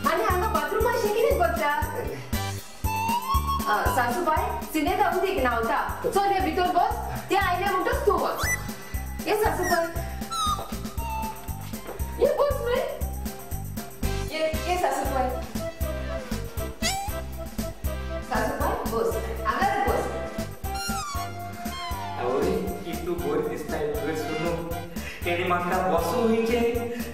आनी हांगा बाथरुमाशी कितें करता? सासूबाय सिनेता उदीक न्हांवता, चल हे भितर बस, ते आयले म्हणटच तूं वच. ये सासूबाय ये बस न्हय, ये ये सासूबाय, सासूबाय बस हांगाच बस. आवय कितू बरी दिसता तुवें सुनू, तेणी म्हाका बसूं वयचें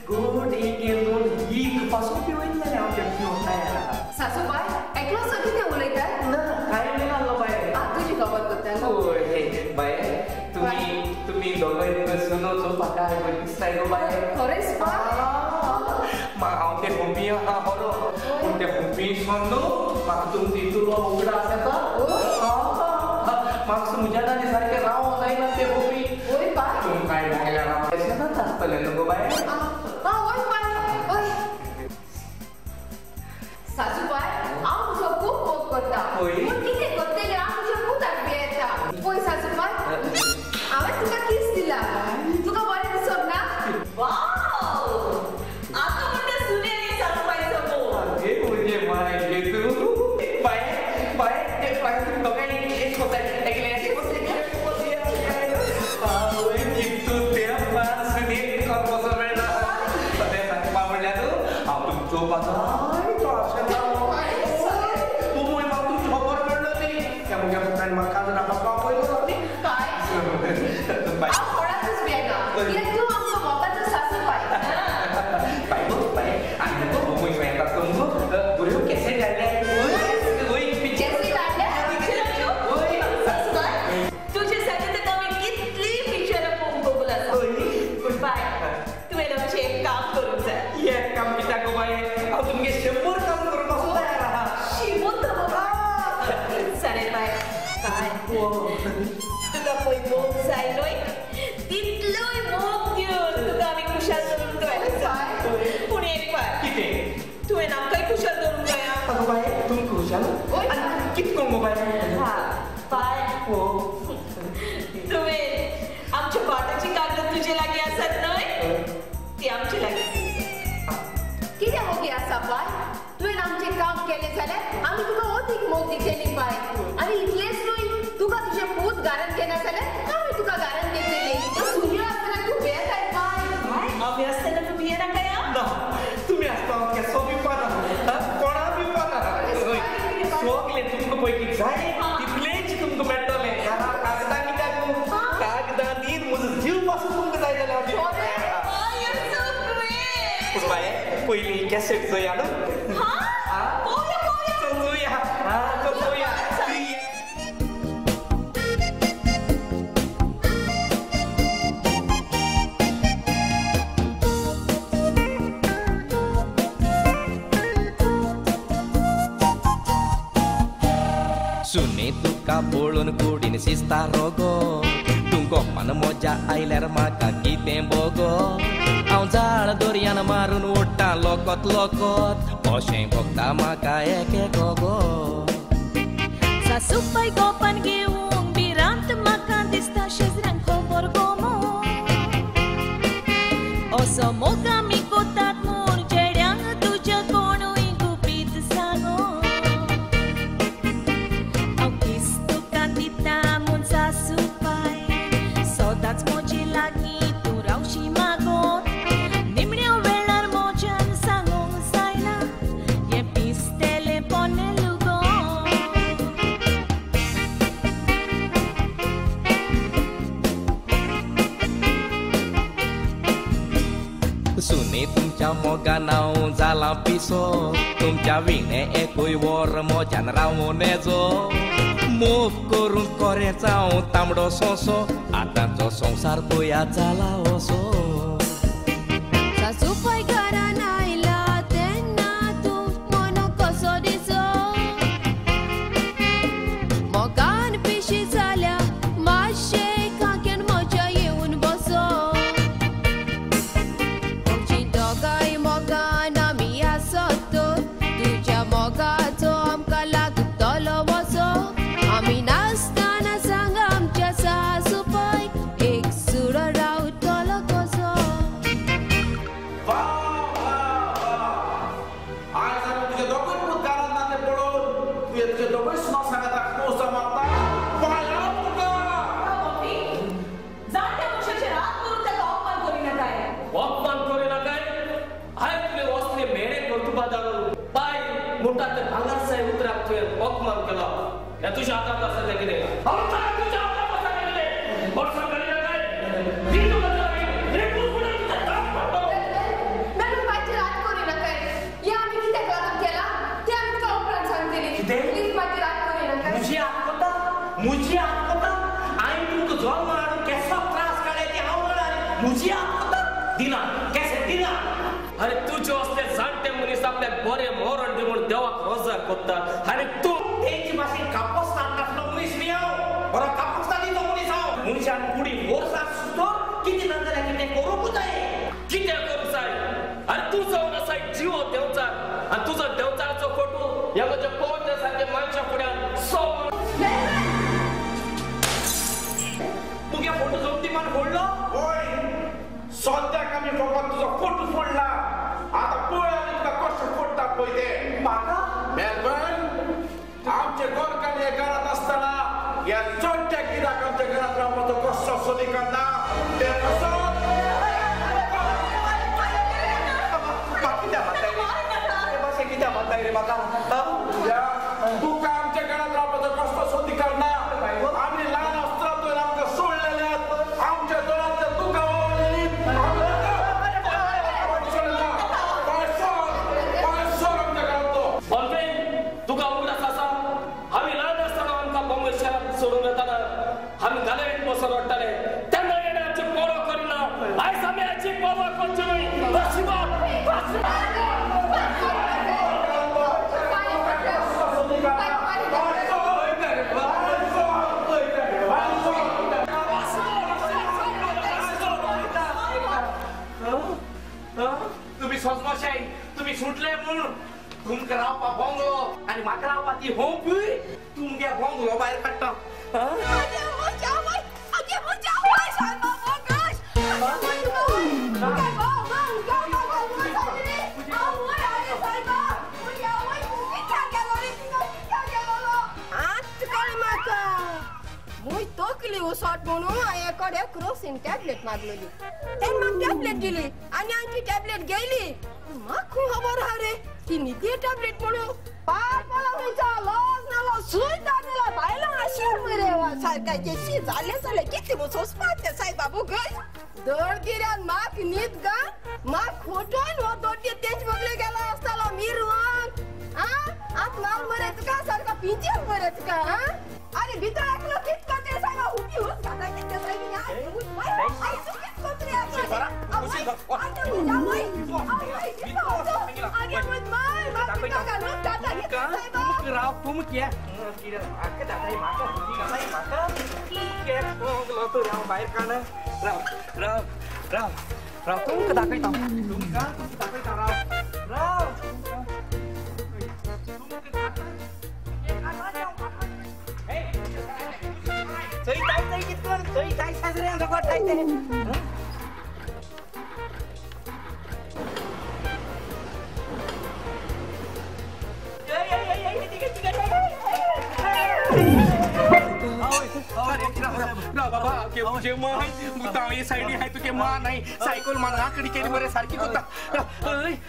गोड एक दोन एक पासून पिवयन जालें हांव तें पिवंक तयार आहा. सासूबाय एकलो सो कितें उलयता? ना कांय उलयनासलो बाये. आं तुजी खबर करता. वय बाये तुमी दोगांय मुगो सुनो चोवपाक बरी दिसताय गो बाये. खरेंच बाय? हांव ते हुंपी आहा बरो, पूण ते हुंपी सोडून म्हाका तुमचो इतलो उगडास येता. म्हाका म्हज्या आनी सारकें रावों जायना ते हुंपी. वय बाय तुमकांय मोगल्या रावपाचें आसतलें न्हू गो बाये. आं वय बाय वय. सासूबाय हांव तुजो खूब मोग करता, पूण कितें करतलें हांव तुज्या पुताक भियेता. पळय सासूबाय हांवें तुका किस दिला, तुका बरें दिसोंक ना? वाव आतां म्हणटा सुने आनी सासूबायचो मोग. अरे म्हजे माय गे तूं बाये बाये ते बाये तुमी दोगांय एक बसाय एकलें एक बसया. आवय कितू तेंपान सुनेक बसो मेळटा. तें सांगपा म्हणल्यार हांव तुमकां चोवपाक जायतो आशेता. तूं म्हाका तुमची खबर मेळ्ळो न्ही, त्या मुगे पुतान म्हाका रावपाक आपयलो न्ही. काय हांव कोणाकूच भियेना, कित्याक तूं आमचो मोगाचो सासूबाय. बाय गो बाय, आनी गो बोमोय येता आसता मुगो बऱ्यो कॅसेट हाडल्या. वय पिक्चर कॅसेट हाडल्या? वय सासूबाय तुजे सारकें तर आमी कितलीं पिक्चरां पळोवंक कबूल आसा. पूण बाय तुवें आमचें एक काम करूंक जाय. एक काम कित्याक गो बाये, हांव तुमगे 100 काम करूंक तयार आहा. शिमोत बाबा. चालेल बाय बाय. तुका पळय मोग जाय न्हय तितलोय मोग दिवन तुका आमी खुशाल दवरूंक जाय. पूण एक बाय कितें तुवें आमकांय खुशाल दवरूंक जाय. आगो बाये तुमकां खुशाल आनी कितें करूं गो बाये? हा बाय तुवें आमच्या भाटाची कागद तुजे लागीं आसात न्हय, ती आमचे लागीं. कितें मोगी आसा बाय, तुवें आमचें काम केलें जाल्यार आमी तुका अदीक मोग दितली बाय. आनी इतलेंच न्हय, तुका तुजें पूत घरांत घेना जाल्यार आमी तुका घरांत घेतली. सुन्यो आसतना तूं भियेताय बाय. आमी आसतना तूं भियेनाका? ना तुमी आसतना हांव केसो भिवपाना, कोणा भिवपाना. सगलें तुमकां पयलीं जाय तितलेंच तुमकां मेळटलें. कागदां कित्याक कागदां दी म्हजो जीव पासून तुमकां जाय जाल्यार हांव दिवपाक तयार आहा. पूण बाये पयलीं कॅसेट चोया न्हू. चोया चोया. सुने तुका पळोवन कुडीन शिजता रोगो, तूं गोपान मोजा आयल्यार म्हाका कितें बोगो हांव जाळ दोरयान मारून ओडटा लोकोत लोकोत अशें भोगता म्हाका एक एक गो सासूबाय गोपान घेवंक भिरांत म्हाका दिसता शेजऱ्यांक खबर गो असो मोग आमी कोतात म्हूण चेड्यांक तुज्या कोणूय गुपीत सांगो हांव किस तुका दिता म्हूण सासूबाय सदांच म्हजे लागीं तूं रावशी मागोन निमण्या वेळार म्हज्यान सांगूंक जायना हें पिसतेलें पोनेलू गो सुने तुमच्या मोगान हांव जालां पिसो तुमच्या विणें एकूय वर मोज्यान रावूं नेजो मोग करूंक कोरेंच हांव तांबडो सोंसो आतांचो संवसार पया जाला असो सासूबाय घरान आयला तेन्ना तूं मनो कसो दिसो मोगान पिशी जाल्या मातशें खाक्यान म्हज्या येवन बसो तुमची दोगांय मोगान आमी आसत तर तुज्या मोगाचो आमकां लागतलो वसो आमी नासतना सांग आमच्या सासूबाय एक सुरो रावतलो कसो आयज आमी तुजे दोगूय पूत घरांत ना तें पळोवन तुवें तुजे दोगूय सुना सांगाता कोसो मारता पांयां तुका जाणट्या मनशाचेर हात करून ताका अपमान करिनाकाय अपमान करिनाकाय हांवें तुवें वसले मेरे कर्तुबा दारून बाय म्हणटा ते भांगर उतराक तुवें अपमान केला हें तुज्या हातांत आसा तें कितें तुज्या हातांत आसा तें कितें वर्सां करिनाकाय मॅडम बायचेर हात करिनाकाय हें आमी कित्याक लागून केलां तें आमी तुका उपरांत सांगतली प्लीज बायचेर हात करिनाकाय म्हजी हात कोता म्हजी हात कोता हांवें तुमकां जल्म हाडून केसो त्रास काडले ते हांव जाणा रे म्हजी हात कोता दिना केसे दिना अरे तुजे असले जाणटे मनीस आपल्याक बरें मरण दी म्हूण देवाक रोजार कोत्ता आनी तूं तेंचे भाशेन कापस्तान नासलो मनीस न्ही हांव बरो कापस्तानी तो मनीस हांव मनशान कुडी वर्सां सुद्दां कितें ना जाल्यार कितें करूंक जाय कितें करूंक जाय आनी तूं जावन आसा एक जिवो देंवचार आनी तुजो देंवचाराचो फोटो ह्या म्हज्या पवित्र सारके मनशा फुड्यान सो तुगे फोटो जोमती मान फोडलो होय सद्याक आमी फकत तुजो फोटो फोडला आतां पळय आमी तुका कशें फोडटा पळय तें म्हाका मेलबर्न आमचे गोरकांनी घरांत आसतना ह्या चोट्ट्या कित्याक आमच्या घरांत रावपाचो कसो सोदी काडना तें कसो कित्याक मारताय रे भाशें कित्याक मारताय रे म्हाका तुका आमच्या घरांत रावपाचो कसो सोदी काडना आमी ल्हान आसतना तुवें आमकां सोडलेले आमच्या दोळ्यांतल्या तुका ओवलेली तुका उगडास आसा आमी ल्हान आसतना आमकां बॉम्बे शहरांत सोडून येताना आमी गालरींत बसून रडटाले तेन्ना येणें आमची पर्वा करिना आयज आमी हाची पर्वा करची न्हय नशिबात तुमी सोजमशाय तुमी सुटले म्हूण तुमकां रावपा बोंगलो आनी म्हाका रावपा ती होंपूय तुमगे बोंगलो भायर काडटा मुय तकली उसोट म्हणून हांवें कडे क्रोसिन टॅबलेट मागलेली तेन्ना म्हाका टॅबलेट दिली आनी हांवें ती टॅबलेट घेयली म्हाका खबर आहा रे ती न्हिदी टॅबलेट म्हणून पार पडला खंयचो लज नालो सूय जालेलो बायलां आशिल्लें मरे सारकाचें शी जालें जालें कितें म्हूण सोंसपाचें सायब बाबू गय दळगिऱ्यान म्हाक न्हीद गा म्हाक खोटोन हो दोड्डे तेंच बगले गेलो आसतालो मिरवान आं आतां माल मरे तुका सारको पिंजेल मरे तुका आं अरे भितर एकलो कित करते सायबा उबी हुस घाता कितें सायब राव तुमके म्हाका दादाई म्हाका दादाई म्हाका तुमके हांव भायर काड राव राव राव राव तुमकां दाखयता तुमकां दाखयता राव राव सायकल मान आकडी केली बरे सारखी कोता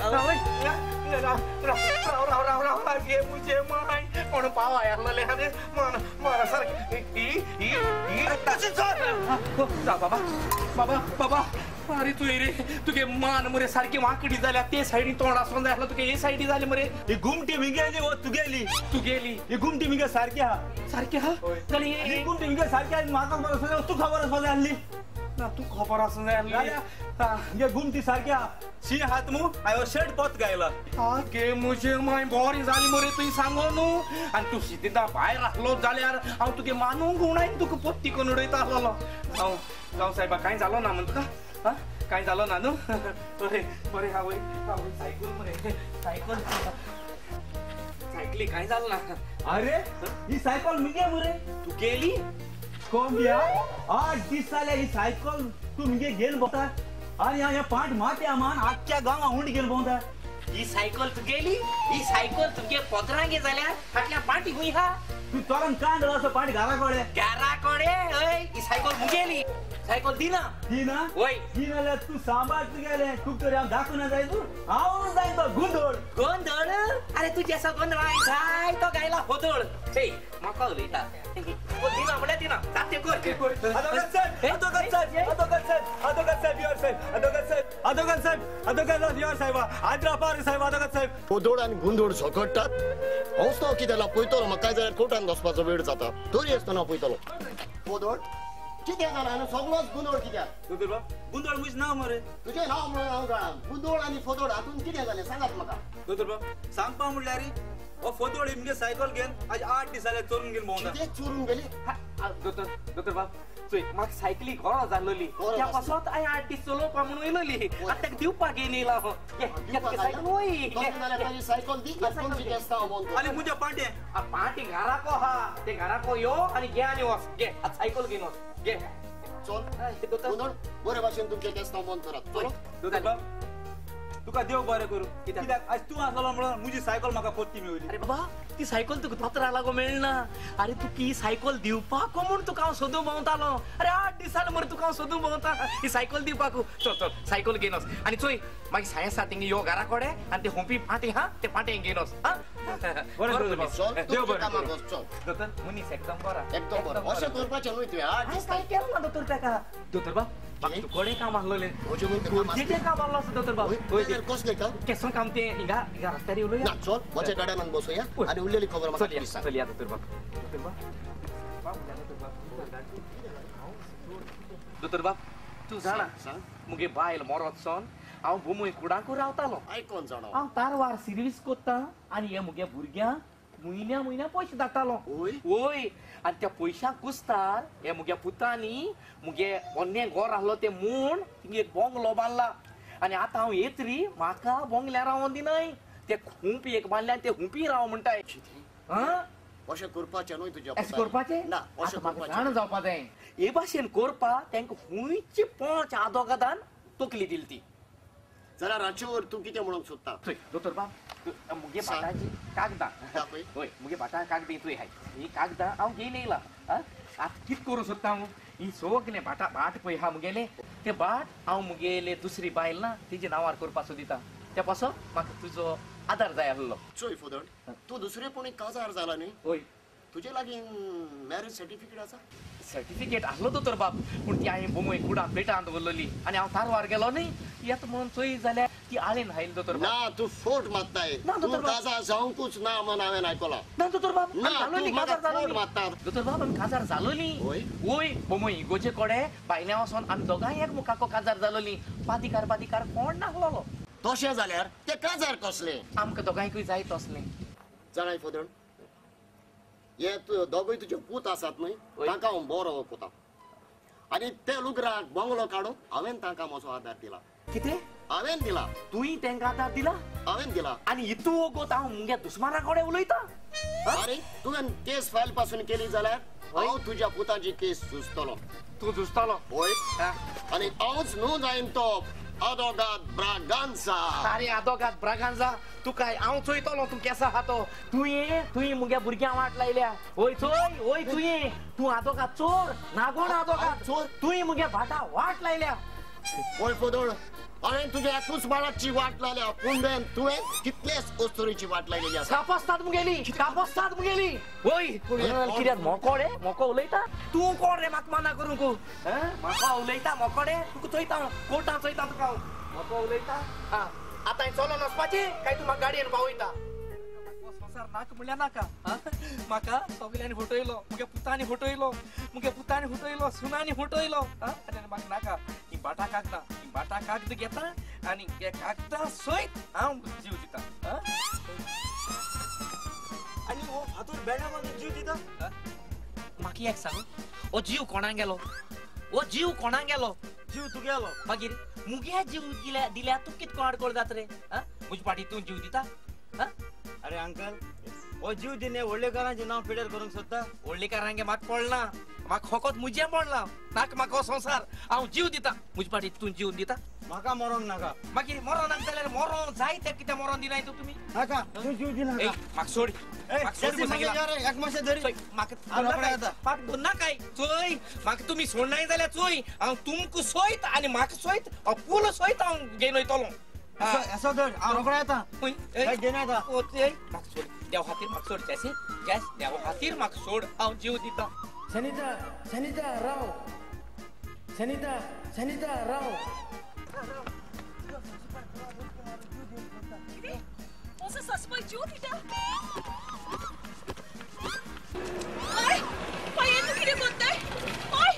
राव राव राव राव गे मुझे my कोण पाव आयले अरे मान मारा सारखी ई ई ई बाबा बाबा बाबा अरे तू रे तुगे मान मरे सारखी वाकडी जाल्या ते सायडी तोंड आसून जाय तुगे हे सायडी जाले मरे ही गुमटी मिगेली हो तुगेली तुगेली ही गुमटी मिगे सारखी हा सारखी हा जाली ही गुमटी मिगे सारखी आनी म्हाका खबर आसा तूं खबर आसपा जाय आसली ना तूं खबर आसूं जाय आसली हे गुमटी सारखी हा शी हात मू हांवें शर्ट पोत गायला गे मुझे माय बरी जाली मरे तुवें सांगो न्हू आनी तूं शितिदा भायर आसलो जाल्यार हांव तुगे मानूंक उणायन तुका पोत्ती करून उडयता आसलोलो. हांव जावं सायबा कांय जालो ना म्हण तुका हा कांय जालो ना न्हू बरें बरें आवय आवय सायकल मरे सायकल सायकली कांय जालो ना. अरे ही सायकल मुगे मरे तुगेली कोंबिया 8 दीस जाले ही सायकल तूं मुगे घेवन भोंवता आनी हांव पांट माथ्या मान आख्ख्या गांवां उंड घेवन भोंवता. ही सायकल तुगेली ही सायकल तुगे पोदरांगे जाल्यार फाटल्या पांटी खंय आहा तूं चोरान कान असो पांट घरा कडेन घरा कडेन हय ही सायकल मुगेली सायकल दिना दिना वय दिना जाल्यार तूं सांबाळ तुगेलें तुका तरी हांव दाखोवना जाय तूं हांव जाय तो गोंदळ गोंदळ अरे तुजे असो गोंदळ जाय तो गायला होदळ चय म्हाका उलयता दिना म्हणल्यार दिना जाते कर अदोगत साहेब अदोगत साहेब अदोगत साहेब अदोगत साहेब your Saheb अदोगत Saheb अदोगत Saheb अदोगत Saheb your साहेब आद्रा साहेब अदोगत साहेब. फोदोड आनी गोंदोड झगडटात हांवच तो कितें पळयतलो म्हाका जाल्यार कोर्टान वचपाचो वेळ जाता तरी आसतना हांव पळयतलो. फोदोड कितें जालां आनी सगळोच गोंदोळ कित्याक दोतोर बाब गोंदोळ म्हजें नांव मरे तुजें नांव म्हणून हांव जाणा गोंदोळ आनी फोदोड हातून कितें जालें सांगात म्हाका. दोतोर बाब सांगपा म्हणल्यार हो फोदोड मुगे सायकल घेवन आज 8 दीस जाले चोरून घेवन भोंवता. कितें चोरून गेली? दोतोर दोतोर बाब चोय म्हाका सायकली गरज आसलोली त्या पासत हांवें 8 दीस चलोवपा म्हणून येयलोली आतां ताका दिवपाक घेवन येयला हांव. सायकल सायकल दी आनी म्हज्या पांटे पांटे घराको आहा ते घराको यो आनी घे आनी वच घे आतां सायकल घेवन वच घे चल गोंदोळ बरे भाशेन तुमचें केस्तांव बंद करात. दोतोर बाब तुका देव बरें करूं कित्याक आज तूं आसलो म्हणून म्हजी सायकल म्हाका परती मेवली. अरे बाबा ती सायकल तुका दोतोरा लागो मेळना. अरे तुका ही सायकल दिवपाक म्हूण तुका हांव सोदूंक भोंवतालो. अरे 8 दीस जाले मरे तुका हांव सोदूंक भोंवता ही सायकल दिवपाक. चल चल सायकल घेवन वच आनी चोय मागीर सांज सातींक यो घरा कडेन आनी ते हुंपी पांटे हा ते पांटे घेवन वच. हा बरें देव बरें करूं. चल दोतोर मनीस एकदम बरो एकदम बरो अशें करपाचें न्हय तुवें 8 दीस कांय केलें ना दोतोर ताका. दोतोर बाब तुकडे काम आसलोलें गरजेचें काम आसलो आसता दोतोर बाब. कसलें काम? केसो काम तें हिंगा हिंगा रस्त्यार उलोवया ना. चल म्हज्या गाड्यान बसोया आनी उरलेली खबर म्हाका सांग. चलया दोतोर बाब. दोतोर बाब दोतोर बाब तूं जाणा मुगे बायल मरत सन हांव बोमय कुडाकू रावतालो. आयकोन जाणा हांव तारवार सिर्वीस कोत्ता आनी हे मुगे भुरग्यांक म्हयन्या म्हयन्या पयशे धाडटालो. वय आनी त्या पयशांक कुस्तार हे मुगे पुतांनी मुगे पोन्नें घर आसलो तें म्हूण तिंगे एक बोंगलो बांदला आनी आतां हांव येत री म्हाका बोंगल्या रावोन दिनाय ते हुंपी एक बांदल्या ते हुंपी राव म्हणटाय. अशें करपाचें न्हय तुज्या अशें करपाचें ना अशें म्हाका जाणा जावपा जाय. हे भाशेन करपा तांकां खुंयची पोंच आदोगादान तकली दिली ती. जरा राचेवर तूं कितें म्हणूंक सोदता? चोय दोतोर बाब मुगे भाटाची कागदां हय मुगे भाटा कागदां चोय हाय ही कागदां हांव घेवन येयला. आतां कितें करूं सोदता हांव ही सगळें भाटा भाट पळय आहा मुगेलें तें भाट हांव मुगेलें दुसरी बायल ना तिजे नांवार करपाक सोदिता त्या पासत म्हाका तुजो आदार जाय आसलो. चोय फोदड तूं दुसरे कोणी काजार जाला न्ही? हय. तुजे लागीं मॅरेज सर्टिफिकेट आसा? सर्टिफिकेट आसलो दोतोर बाब पूण ती हांवें बोमय कुडा पेटांत दवरलेली आनी हांव तारवार गेलो न्ही येता म्हणून चोय जाल्यार ती आळेन हायल दोतोर बाब. ना तूं फोट मारताय. तूं काजार जावंकूच ना म्हण हांवें आयकलां. ना दोतोर बाब ना तूं म्हाका फोट मारता. दोतोर बाब आमी काजार जालोली. वय बोमय इगोजे कडेन भायल्या वचोन आमी दोगांय एकमुखाको काजार जालोली. पादिकार पादिकार कोण नासलोलो. तशें जाल्यार ते काजार कसलें? आमकां दोगांयकूय जाय तसलें. जाणाय फोदण हे दोगूय तुजे पूत आसात न्हय, तांकां हांव बरो वळखता आनी ते लुगराक बंगलो काडूंक हांवें तांकां म्हजो आदार दिला. कितें? हांवें दिला. तुवें तांकां आदार दिला? हांवें दिला. आनी इतू वोगोत हांव मुगे दुस्माना कडेन उलयता? अरे तुवें केस फायल पासून केली जाल्यार हांव तुज्या पुताची केस झुजतलो. तूं झुजतलो? हय. आनी हांवच न्हू जायन तो आदोगाद ब्रागांजा. अरे आदोगाद ब्रागांजा, तुका हांव चोयतलो तूं केसो आहा तो. तुवें मुगे भुरग्यां वाट लायल्या. वय चोय, वय तुवें, तूं आदोगाद चोर, नागोण आदोगाद चोर, तुवें मुगे भाटा वाट लायल्या. वय फोदोळ, हांवें तुज्या एकूच बाळाची वाट लायल्या, पूण तुवें कितलेच अस्तुरीची वाट लायलेली आसा. कापस्तात मुगेली, कापस्तात मुगेली. वय कित्याक मोकोडे मोको उलयता तूं? कोण रे म्हाका माना करूंक? म्हाका उलयता मोकोडे? तुका चोयता हांव, कोर्टान चोयता तुका हांव. मोको उलयता? आं, आतां चलोन वचपाचें काय तूं म्हाका गाडयेन पावयता? संवसार नाका म्हणल्यार नाका. म्हाका सगल्यांनी फटयलो, मुगे पुतांनी फटयलो, मुगे पुतांनी फटयलो, सुनांनी फटयलो. आनी म्हाका नाका ही बाटा कागदां, ही बाटा कागद घेता आनी हे कागदां सयत हांव जीव दिता. आनी हो फातोर बेण्या मागीर जीव दिता? म्हाका एक सांग, हो जीव कोणाक गेलो? हो जीव कोणाक गेलो? जीव तुगेलो. मागीर मुगे जीव दिल्यार तूं कितको आडकोळ जाता रे? म्हजे फाटी तूं जीव दिता? अरे अंकल, हो जीव दिने व्हडलेकारांचें नांव पिड्यार करूंक सोदता? व्हडलेकारांगे म्हाका पडना, म्हाका फकत मुजें पडलां. नाका म्हाका हो संवसार, हांव जीव दिता. म्हजे फाटी तूं जीव दिता? म्हाका मरोंक नाका. मागीर मरोंक नाका जाल्यार मरोंक जाय तें कितें मरोंक दिनाय तूं तुमी? नाका, तूं जीव दिनाका. म्हाका सोड, एक मातशें धरी. म्हाका नाकाय चोय, म्हाका तुमी सोडनाय जाल्यार चोय, हांव तुमकां सोयत आनी म्हाका सोयत, हांव पूल सोयत हांव घेवन वयतलो. असो धर, हांव रोकडो येता. घेवन येता. म्हाका सोड, देवा खातीर म्हाका सोड. जॅसी, जॅस, देवा खातीर म्हाका सोड, हांव जीव दिता. सनिता, सनिता राव, सनिता, सनिता राव. कितें? असो सासपाय जीव दिता? बाय, बाय, तूं कितें करताय? बाय,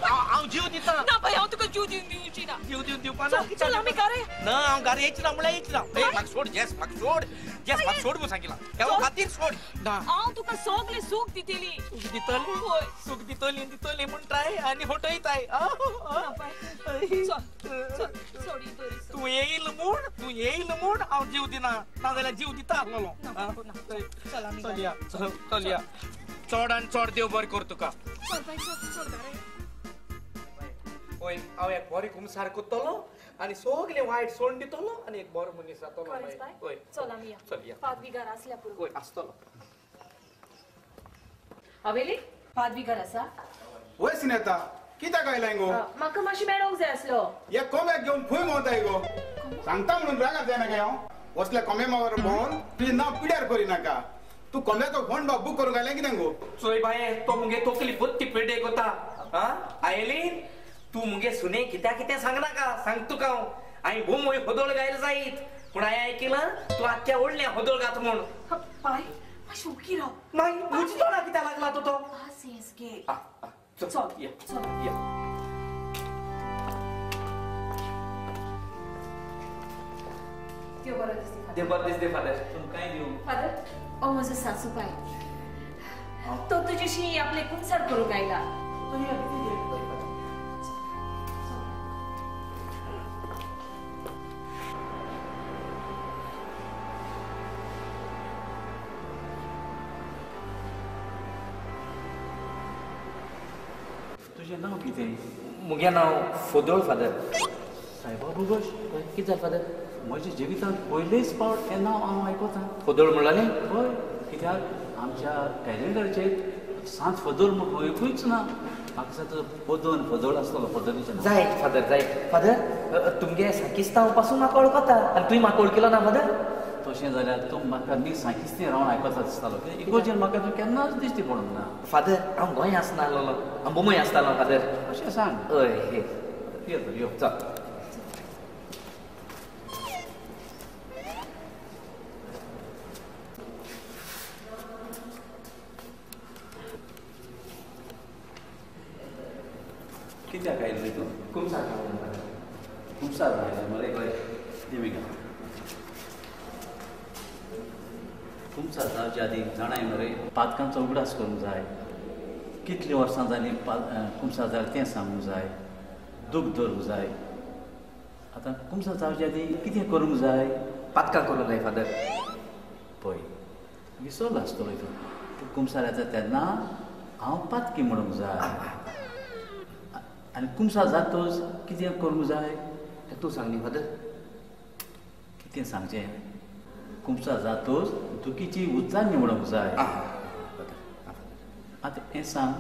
हांव जीव दिता. ना बाय, हांव तुका जीव दिवन दिवची ना. जीव दिवन दिवपा ना? चल आमी घरा. ना, हांव घरा येयच ना म्हणल्यार येयच ना. म्हाका सोड जॅस, म्हाका सोड जॅस, म्हाका सोड म्हूण सांगिलां. देवा खातीर सोड. ना, हांव तुका सगळें सूख दितली. सूख दितली? हय, सूख दितली, दितली म्हणटाय आनी फटयताय. चल चल, सोडी दरी. तूं येयल म्हूण, तूं येयल म्हूण हांव जीव दिना, नाजाल्यार जीव दिता आसलेलो. चल आमी चलया, चलया. चड आनी चड देव बरें कर तुका. चल बाय, चल चल घरा. हय, हांव एक बरें कुमसार करतलो आनी सगळें वायट सोडून दितलो आनी एक बरो मनीस जातलो. हय, चल आमी या. चल या. पादवी घर आसल्या पुरो. हय, आसतलो. हवेली पादवी घर आसा? वय सिनेता, कित्याक आयलाय गो? म्हाका मातशें मेळोंक जाय आसलो. हे कोंब्याक घेवन खंय भोंवताय गो? सांगता म्हणून रागार जायना काय हांव? असल्या कोंब्या मावर भोंवन तुजें नांव पिड्यार करिनाका. तूं कोंब्याचो फोन बूक करूंक आयलें कितें गो? चोय बाये, तो मुगे तकली बत्ती पेडे कोता. आयलीन, तूं मुगे सुने कित्या कितें सांगनाका. सांग तुका हांव, हांवें बोमोय होदोळ गायला जायत, पूण हांवें आयकिलां तूं आख्ख्या व्हडल्या होदोळ गाता म्हूण. बाय, मातशें ओगी राव. मागीर म्हज्या तोंडाक कित्याक लागला तूं तो? पासियेंस घे. चल या, चल या. देव बरो दिसता. देव बरो दिसता फादर. तुमकांय दिवं. फादर, हो म्हजो सासू बाय, तो तुजेशी आपले कुमसार करूंक आयला. तुजें नांव कितें? मुगे नांव फोदोळ फादर. सायबा बोगोश. कितें जालें फादर? म्हज्या जिवितांत पयलेच फावट हें नांव हांव आयकता. फोदोळ म्हणलें? हय, कित्याक आमच्या कॅलेंडराचेर सांत फोदोळ म्हूण एकूच ना. म्हाका दिसता फोदोन फोदोळ आसतलो, फोदोलीचें नांव. जायत फादर, जायत फादर. तुमगे सांकिस्तांव पासून म्हाका वळखता आनी तुवें म्हाका वळखिलो ना फादर? तशें जाल्यार तूं म्हाका न्ही सांकिस्ती रावन आयकता दिसतालो, कित्याक इगोर्जेन म्हाका तूं केन्नाच दिश्टी पडूंक ना. फादर, हांव गोंय आसनासलो, हांव बोमय आसतालो फादर. अशें सांग. हय, यो तर यो. चल. कित्याक आयिल्ली तूं? कुमसार. कुमसार आयलें मरे? दिमिगा. कुमसार जावचे आदी जाणाय मरे पातकांचो उगडास करूंक जाय, कितलीं वर्सां जालीं कुमसार जालें तें सांगूंक जाय, दूख धरूंक जाय। आतां कुमसार जावचे आदी कितें करूंक जाय? पातकां करूंक जाय फादर। पळय विसरलो आसतलो तूं, तूं कुमसार येता तेन्ना हांव पातकी म्हणूंक जाय आनी कुमसार जातच कितें करूंक जाय तें तूं सांग न्ही फादर। कितें सांगचें? कुमसार जातच दुखीची उच्चारणी म्हणूंक जाय। आतां हें सांग,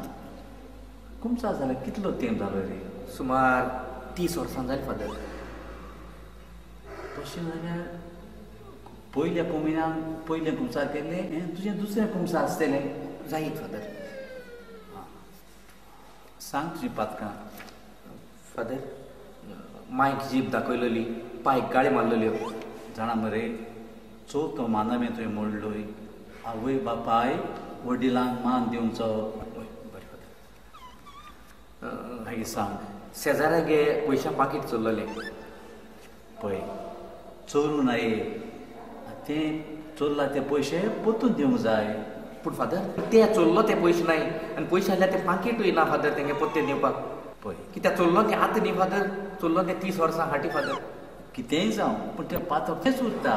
कुमसार जाल्यार कितलो तेंप जालो रे? सुमार 30 वर्सां जालीं फादर। तशें जाल्यार पयल्या कुमिनान पयलें कुमसार केल्लें हें तुजें दुसरें कुमसार आसतलें जायत फादर। सांग तुजी पातकां। फादर मायक जीप दाखयलोली, पायक गाळी मारलेल्यो। जाणा मरे चवथो मानवे तुवें मोडलोय, आवय बापाय वडिलांक मान दिवचो। बरें फादर। मागीर सांग। शेजाऱ्यागे पयशां पाकीट चोरलेलें। पळय चोरूं नाये, तें चोरला ते पयशे परतून दिवंक जाय। पूण फादर ते चोरलो ते पयशे नाय आनी पयशे आसल्यार ते पाकीटूय ना फादर तेंगे परते दिवपाक। पळय कित्याक चोरलो तें आतां न्ही फादर, चोरलो तें 30 वर्सां फाटीं फादर। कितेंय जावं पूण तें पातक तेंच उरता।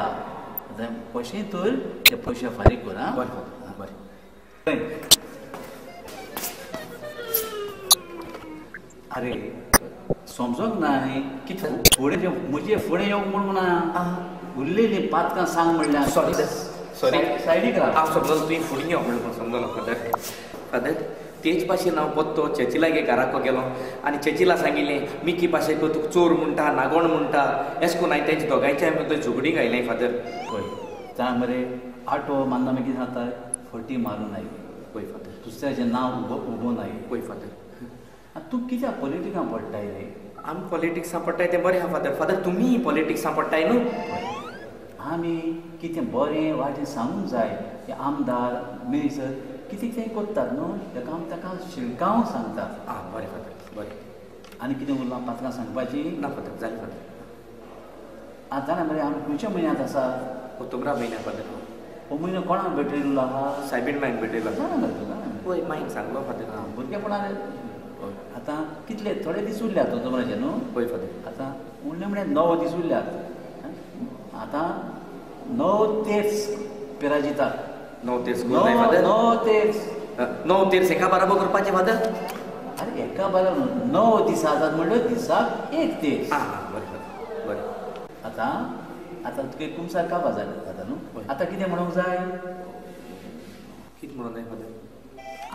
आतां कशेंय तर ते पयशे फारीक कर। आं बरें फादर बरें। आरे समजोंक ना न्ही कितें फुडें म्हजे फुडें येवंक म्हणूंक ना, उरलेलीं पातकां सांग म्हणल्यार। सॉरी सॉरी सायडीक राव। हांव समजलो तुवें फुडें यो म्हणून समजलो फादर। फादर तेच भाशेन हांव पत्तो चर्चिलागे घराको गेलो आनी चर्चिला सांगिल्लें मिकी भाशेक तुका चोर म्हणटा, नागोण म्हणटा, एश कोन्न हांवें तेंच्या दोगांयच्या थंय झगडींक आयलें फादर। पळय जाणा मरे आटो मान्ना मागीर कितें जाता, फटी मारूं नाय। पळय फादर दुसऱ्याचें नांव उबो नाय। पळय फादर तूं कित्याक पॉलिटिकां पडटाय रे? आमी पॉलिटिक्सां पडटाय तें बरें आहा फादर। फादर तुमी पॉलिटिक्सां पडटाय न्हू? आमी कितें बरें वायट सांगूंक जाय। ते आमदार मिनिस्टर कितें कितें करतात न्हू, ताका आमी ताका शिरकावन सांगतात। आं बरें फादर बरें। आनी कितें उरलां पातकां सांगपाची? ना फादर जालें फादर। आतां जाणा मरे आमी खंयच्या म्हयन्यांत आसा? ऑक्टोबरा म्हयन्या फादर। हो म्हयनो कोणाक भेटयल्लो आहा? सायबीण मायन भेटयलो। जाणा मरे तूं? जाणा पळय मायन सांगलो फादर। आं भुरगेपणार आतां कितले थोडे दीस उरल्यात ऑक्टोबराचे न्हू? पळय फादर आतां उरले म्हळ्यार 9 दीस उरल्यात। आतां 9 तेर्स पिराजिता। 9 तेर्स फादर? 9 तेर्स 9 तेर्स एका बराबर करपाचें फादर? आरे एका बराबर 9 दीस आसात म्हणल्यार दिसाक 1 तेर्स। आं बरें फादर बरें। आतां आतां तुगे कुमसार काबार जालें जाता न्हू, आतां कितें म्हणूंक जाय? कितें म्हणूंक जाय फादर?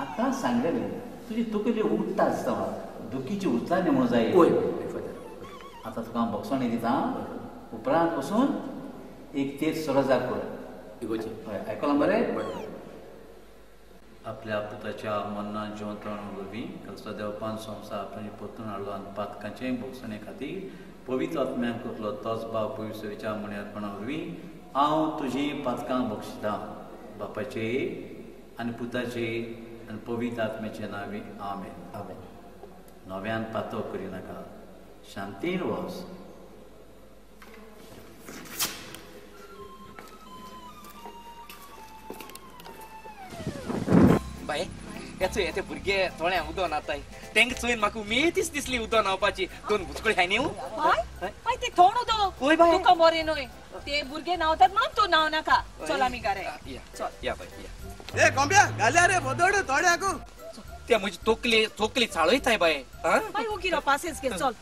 आतां सांगलेलें तुजी तकली उडटा आसता, दुखीची उच्चारणी म्हणूंक जाय। वय फादर। आतां तुका हांव भोगसणी दिता, उपरांत वचून 1 तेर्स रोजार कर। इगोजी हय आयकलां मरे? आपल्या पुताच्या मन्नान जिवंतपणा वरवीं खालसा देवपान संवसार आपणे परतून हाडलो आनी पातकांचे भोगसणे खातीर पवित्र आत्म्यान करतलो तोच भाव पवित्रच्या मण्यार्पणा वरवीं हांव तुजीं पातकां बक्षितां। बापाचे आनी पुताचे आनी पवित्र आत्म्याचे नांवी आमेन। आमेन। नव्यान पातक करिनाका, शांतीन वच। बाय हेचो हे ते भुरगे थोड्या उदो न्हाताय तेंका चोयन म्हाका उमेदीच दिसली उदो न्हावपाची। 2 बुचकळी हाय न्ही? बाय ते थोण उदो वय बाय तुका बरें न्हय, ते भुरगे न्हांवतात म्हणून तूं न्हांव नाका। चल आमी घरा चल। या बाय या। ए कोंब्या घाल्या रे बोदोड थोड्याकू ते म्हजी तोकली तोकली चाळयताय बाय। बाय ओगी राव पासेस घे चल।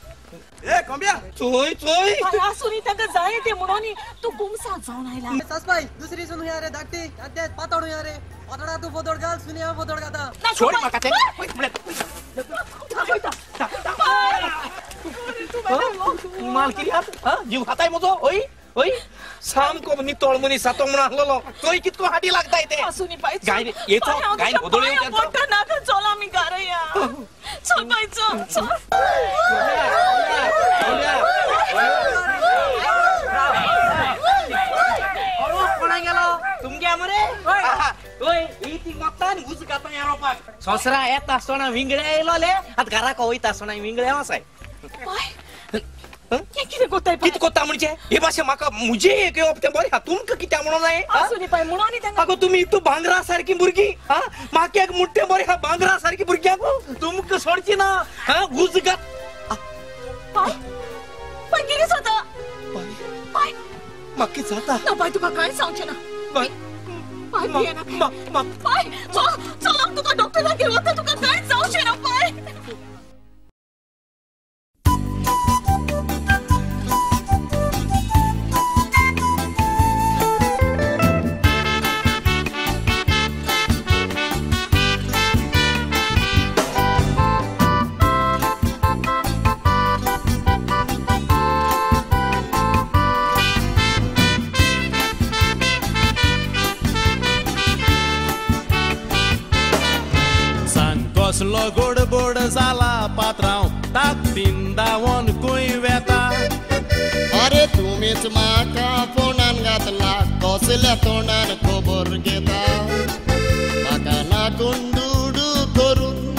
ए कोंब्या चोय चोय बाय आसूं तांकां जाय ते म्हणून तूं कुमसार जावन आयला। सासबाई दुसरी सून हुया रे धाकटी आद्या पातळ हुया रे पातळा तू बोदोड घाल सुनिया बोदोड घाता। सोड म्हाका ते माल कित्याक जीव खाताय म्हजो? हय हय सामको नितळ मनीस जातो म्हणून आसलेलो थंय कितको हाडी लागताय ते। गायन येचो गायन बोदोड येवं नाका। चल आमी घरा या। चल बाय चल चल। कोणा गेलो तुमगे मरे? हय ही ती मागता आनी उज खाता ह्या रोपाक। संवसारा येता आसतना विंगळे आयलो ले, आतां घराक वयता आसतना विंगळे आसाय। कितें कोत्ताय? कितें कोत्ता म्हणजे हे भाशे म्हाका मुजे एक येवप तें बरें हा. तुमकां कित्याक म्हणून जाय? आसूं दी पाय म्हणून आनी तांकां. आगो तुमी तूं भांगरा सारकी भुरगीं. हा म्हाका एक मुट्टें बरें हा भांगरा सारकी भुरग्यांक तुमकां सोडची ना. हा उजगात पाय पाय कितें जाता? पाय म्हाका कितें जाता? ना पाय तुका कांय सांगचें ना. पाय पाय भियेनाका. पाय चल चल हांव तुका डॉक्टरागेर वता. तुका कांय जावचें ना पाय. कसलो गोडबोड जाला पात्रांव ताकदीन धांवन खंय वेता? अरे तुमीच म्हाका फोनान घातला कसल्या तोंडान खबर घेता? म्हाका नाकून दुडू करून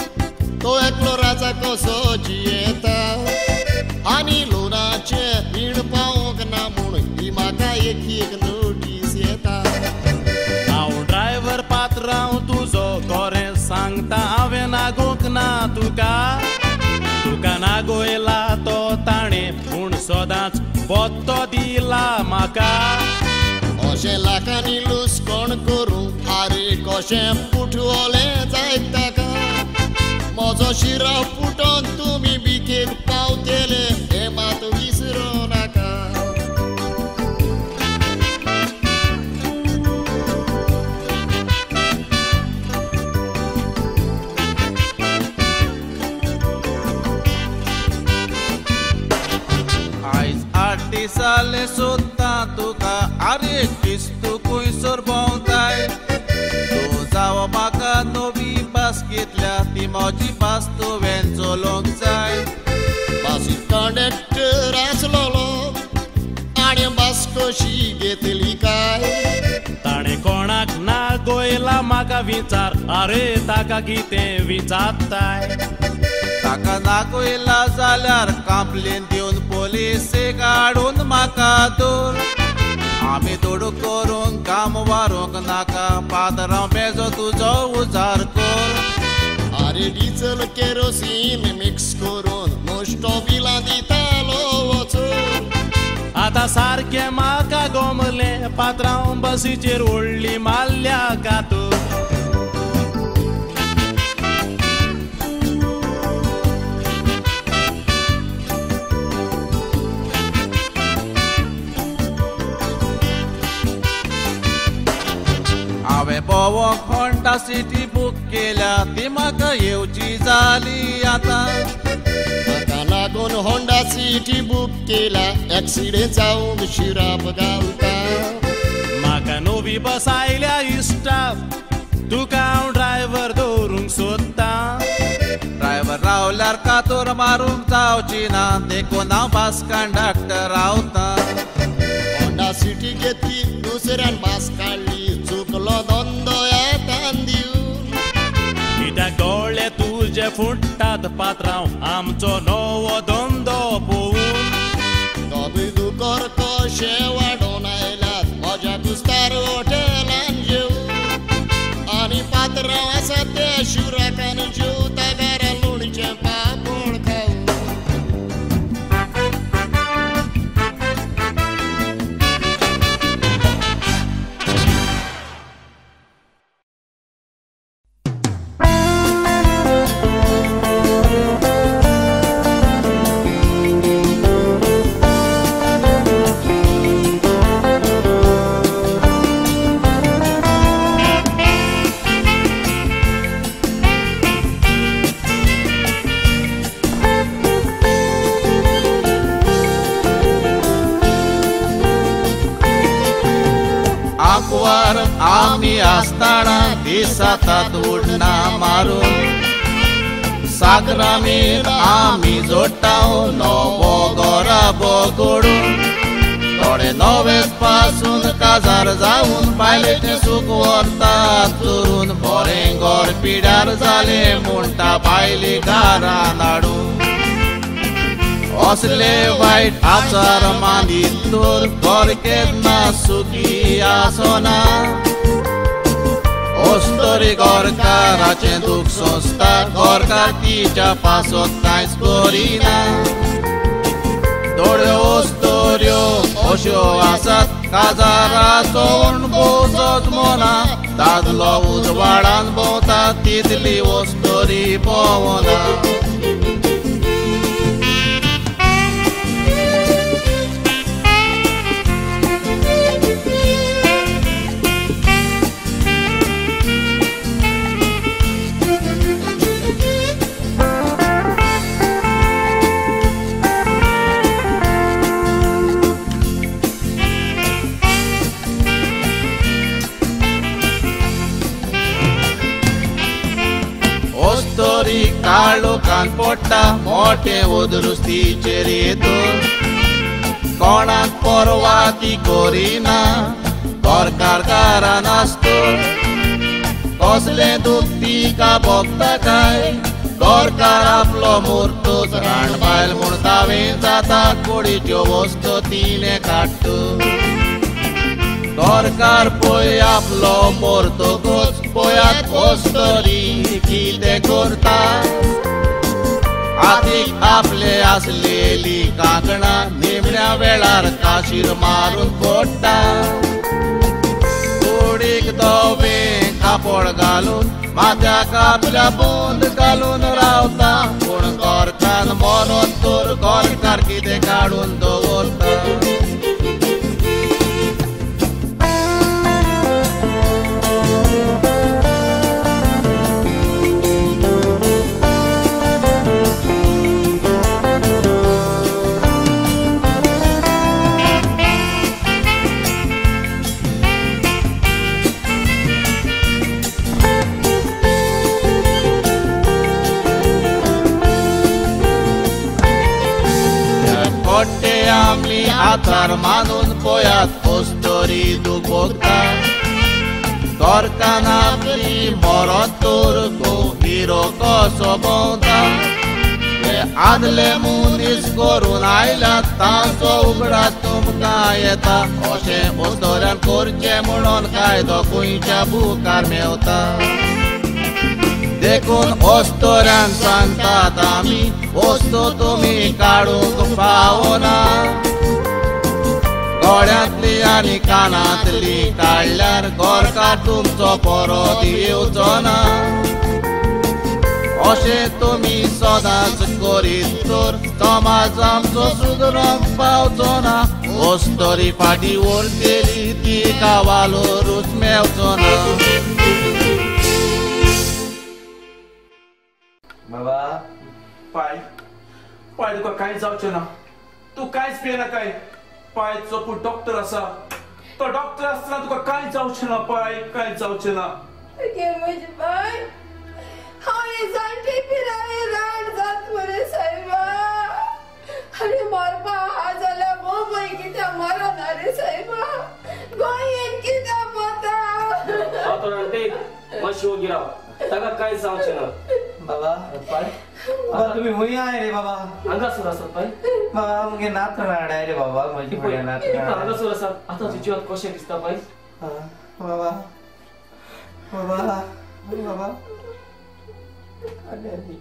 तो एकलो राजा कसो जियेता आनी लोनाचें रीण पावोंक ना म्हूण ही म्हाका एक एक नोटीस येता. हांव ड्रायव्हर पात्रांव तुजो खरें सांगता हांवें नागोवंक ना तुका. तुका नागोयला तो ताणें पूण सदांच पत्तो दिला म्हाका. अशें लाखांनी लुसकोण करूं आरे कशें पुटवलें जायत ताका? म्हजो शिरो फुटोन तुमी भिकेक पावतले हें मात विसरूं नाका. दिसाले सोदता तुका आरे किस्तू खुंयसर भोंवताय? तूं जावो म्हाका नवी बस घेतल्या ती म्हजी बस तुवें चलोवंक जाय. बसी कंडक्टर आसलोलो आनी बस कशी घेतली काय? ताणें कोणाक नागोयला म्हाका विचार आरे ताका कितें विचारताय? ताका नागोयला जाल्यार कंप्लेन दिवन पोलिसेक हाडून म्हाका दवर. आमी दुडू करूंक काम वारूंक नाका पात्रांव बेजो तुजो उजार कर. आरे डिझल केरोसीन मिक्स करून नुस्तो बिलां दितालो वचून. आतां सारकें म्हाका गोमलें पात्रांव बसीचेर व्हडली मारल्या कातूर. हांवें भोंवोंक होंडा सिटी बूक केल्या ती म्हाका येवची जाली आतां. म्हाका लागून होंडा सिटी बूक केल्या एक्सिडेंट जावंक शिराप घालता. म्हाका नवी बस आयल्या इश्टा तुका हांव ड्रायव्हर दवरूंक सोदतां. ड्रायव्हर रावल्यार कातोर मारूंक जावची ना देखून हांव बस कंडक्टर रावतां. होंडा सिटी घेतली दुसऱ्यान बस काडली चुकलो धंदो येतान दिवन. कित्याक दोळे तुजे फुट्टात पात्रांव आमचो नवो धंदो पळोवन. दोगूय दुकर कशे वाडोवन आयल्यात म्हज्या कुस्तार हॉटेलान जेवन आनी पात्रांव आसा ते शिवराकान जेवता घरा लोणचें पापड खावन. आमी आसतना दिसातात उडना मारून साकरामीर आमी जोडटाव नवो गोराबो घडून. थोडे नवेच पासून काजार जावन बायलेचें सूख व्हरतात चोरून बरें घर पिड्यार जालें म्हणटा बायले घरान हाडून. असले वायट आचार मानीत तर घर केन्ना सुखी आसना. अस्तरी घरकाराचें दूख सोंसता, घरकार तिच्या पासत कांयच करिना. थोड्यो अस्तऱ्यो अश्यो आसात काजाराचो अणभव सजमना, दादलो उजवाडान भोंवता तितली अस्तरी भोंवना. अस्तरी काळोखान पडटा मोठे उदरुस्तीचेर येतो, कोणाक परवा ती करिना, घरकार घरान आसतो. कसलें दूख तिका भोगता काय, घरकार आपलो मुर्तोच राण बायल म्हूण दावें जाता, कुडीच्यो वस्तू तिणें काडटा. घरकार पळय आपलो मरतकच पळयात अस्तरी कितें करता. आदीक आपले आसलेली कांकणां निमण्या वेळार काशीर मारून पडटा. कुडीक धवें कापड घालून माथ्याक आपल्या बंद घालून रावता, पूण घरकान्न मरत तर घरकार कितें काडून दवरता. आमी आचार मानून पळयात अस्तरी दूख भोगता, घरकान्न आपली मरत तर हिरो कसो भोंवता. हे आदले मनीस करून आयल्यात तांचो उगडास तुमकां येता, अशें अस्तऱ्यान करचें म्हणून कायदो खंयच्या बुकार मेवता. देखून अस्तऱ्यांक सांगतात आमी वस्तू तुमी काडूंक फावना, गळ्यांतली आनी कानांतली काडल्यार घरकार तुमचो परत येवचो ना. अशें तुमी सदांच करीत तर समाज आमचो सुदरूंक पावचो ना. अस्तरी फाटीं उरतली तिका वालोरूच मेवचो ना. बाबा पाय पाय तुका कांय जावचें ना, तूं कांयच भियेनाकाय. पाय चोपूट डॉक्टर आसा, तो डॉक्टर आसतना तुका कांय जावचें ना पाय, कांय जावचें ना. म्हजे पाय हांव जाणटे पिराये राण जात मरे सायबा, आनी मरपा आहा जाल्यार मुंबय कित्याक मरना रे सायबा, गोंयेन कित्याक वता. मातशी ओगी राव, ताका कांय जावचें ना. बाबा पाय तुम्ही हुंय आय रे बाबा, हांगासर आसात पाय. बाबा मुगे नातरां हाडाय रे बाबा, म्हजी फुडें नातरां हांगासर आसात. आतां तुज्या जिवाक कशें दिसता पाय? बाबा बाबा बाबा आनी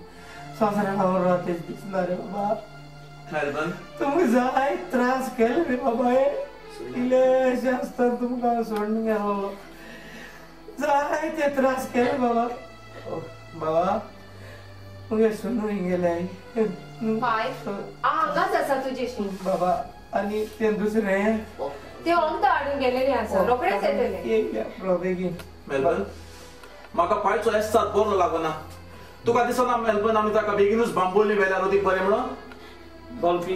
संवसारान हांव रावतेच दिसना रे बाबा. तुमकां जाय त्रास केले रे बाबा, हे इल्लेशें आसतना तुमकां हांव सोडून गेलो, जाय ते त्रास केले बाबा. बाबा मुगे सुनू गेले पाय हांगाच आसा तुजेशी बाबा, आनी तें दुसरें ते ओमता हाडून गेलेले आसा, रोखडेच येतले बेगीन. मेलबर्न म्हाका पायचो एस्ताद बरो लागना, तुका दिसना मेलबर्न आमी ताका बेगीनूच बांबोळी व्हेल्यार अदीक बरें म्हणून? डॉल्फी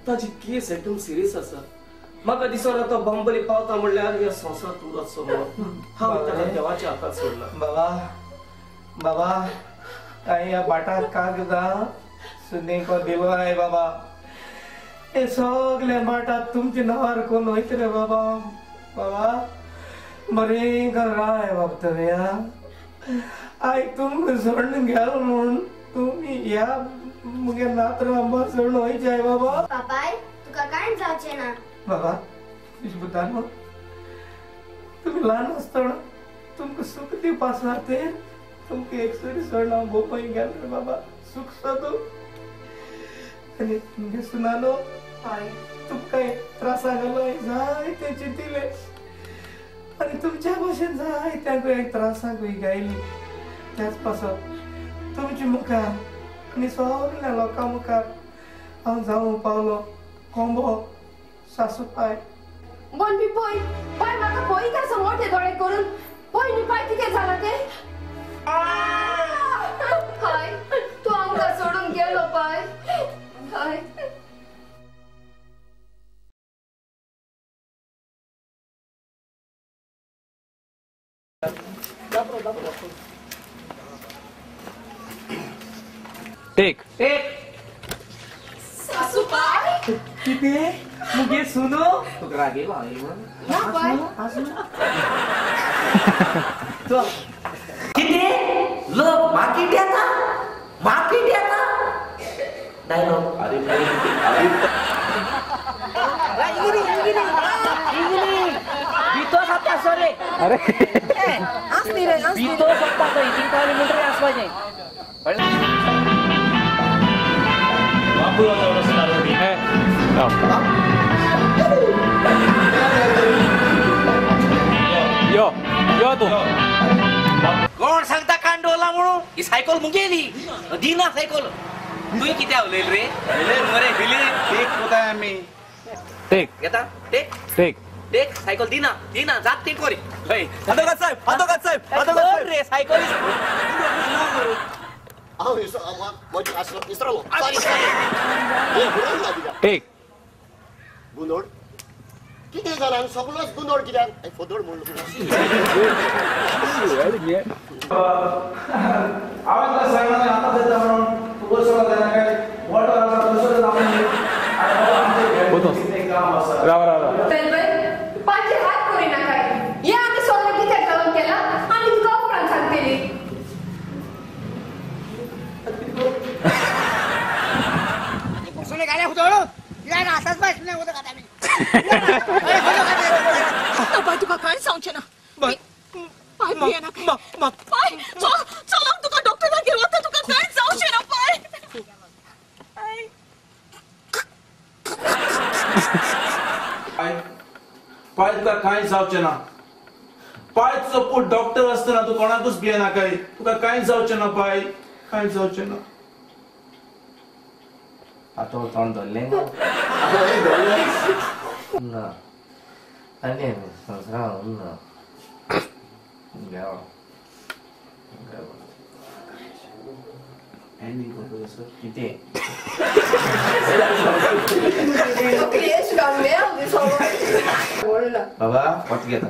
ताजी केस एकदम सिरियस आसा, म्हाका दिसना तो बांबोळी पावता म्हणल्यार ह्या संवसारांत उरतसो म्हणून. हांव ताका देवाच्या हातांत सोडला. बाबा बाबा कांय ह्या बाटाक कागदां सुनेको दिलो आहे बाबा, हे सगळे बाटात तुमच्या नांवार कोण वयतले रे बाबा. बाबा बरें राय बाब तुमी I तुमकां सोडून गेलो म्हूण तुमी ह्या मुगे नातरां बसण वयचाय बाबा. पापाय तुका कांय जावचें ना. बाबा विशभूतानो तुमी ल्हान आसतना तुमकां सुख दिवपा खातीर तुमकां एक सुरी सोडून हांव गोपय गेलो बाबा. सुख सोदू आनी तुमगे सुनानो तुमकां त्रासा घालो जायते चिंतिले आनी तुमच्या भशेन जायत्यांकूय त्रासांकूय गायली. त्याच पासत तुमच्या मुखार आनी सगल्या लोकां मुखार हांव जावंक पावलो कोंबो सासूपाय. बोलपी पळय पाय म्हाका पळयत आसा मोठे दोळे करून. पळय न्ही पाय कितें जालां तें. हय तूं आमकां सोडून गेलो पाय. हय टेक टेक. सासूपाय कितें मुगे सुनो तुका राग येयलो ना पाय. चल कितें लोक मार्केट येता मार्केट येता डायलॉग. अरे अरे बितो सत्ता थंय तिंका आनी म्हणटरी आसपाचें. यो यो तूं कोण सांगता कांडोला म्हणून ही सायकल मुगेली दिना सायकल. तुवें कित्याक उलयलें रे? मरे दिली टेक कोताय आमी. टेक घेता टेक टेक टेक. सायकल दिना दिना जात ती कोरी. हय अदोगाद साहेब अदोगाद साहेब अदोगाद साहेब रे सायकल. हांव विसरलो. Sorry sorry. टेक गुंदोड कितें जालां? सगळोच गुंदोड कित्याक फोदोड म्हणलो. हांवें तुका सांगलां आतां दिता म्हणून तूं बसलो तेन्ना काय मोटर आसा दुसरें आमचें काम आसा. राव राव राव. पांचे हात करिनाकाय. हें आमी सगळें कित्याक लागून केलां आमी तुका उपरांत सांगतली. पाय तुका कांय सांगचें ना. पाय भियेनाका. पाय चल चल हांव तुका डॉक्टरागेर वता. तुका कांय जावचें ना पाय. पाय तुका कांय जावचें ना. पाय तुजो पूत डॉक्टर आसतना तूं कोणाकूच भियेनाकाय. तुका कांय जावचें ना पाय, कांय जावचें ना. आतां तोंड धरलें ना आनी संवसारान ना एंडिंग करता सर कितें बाबा वत घेता.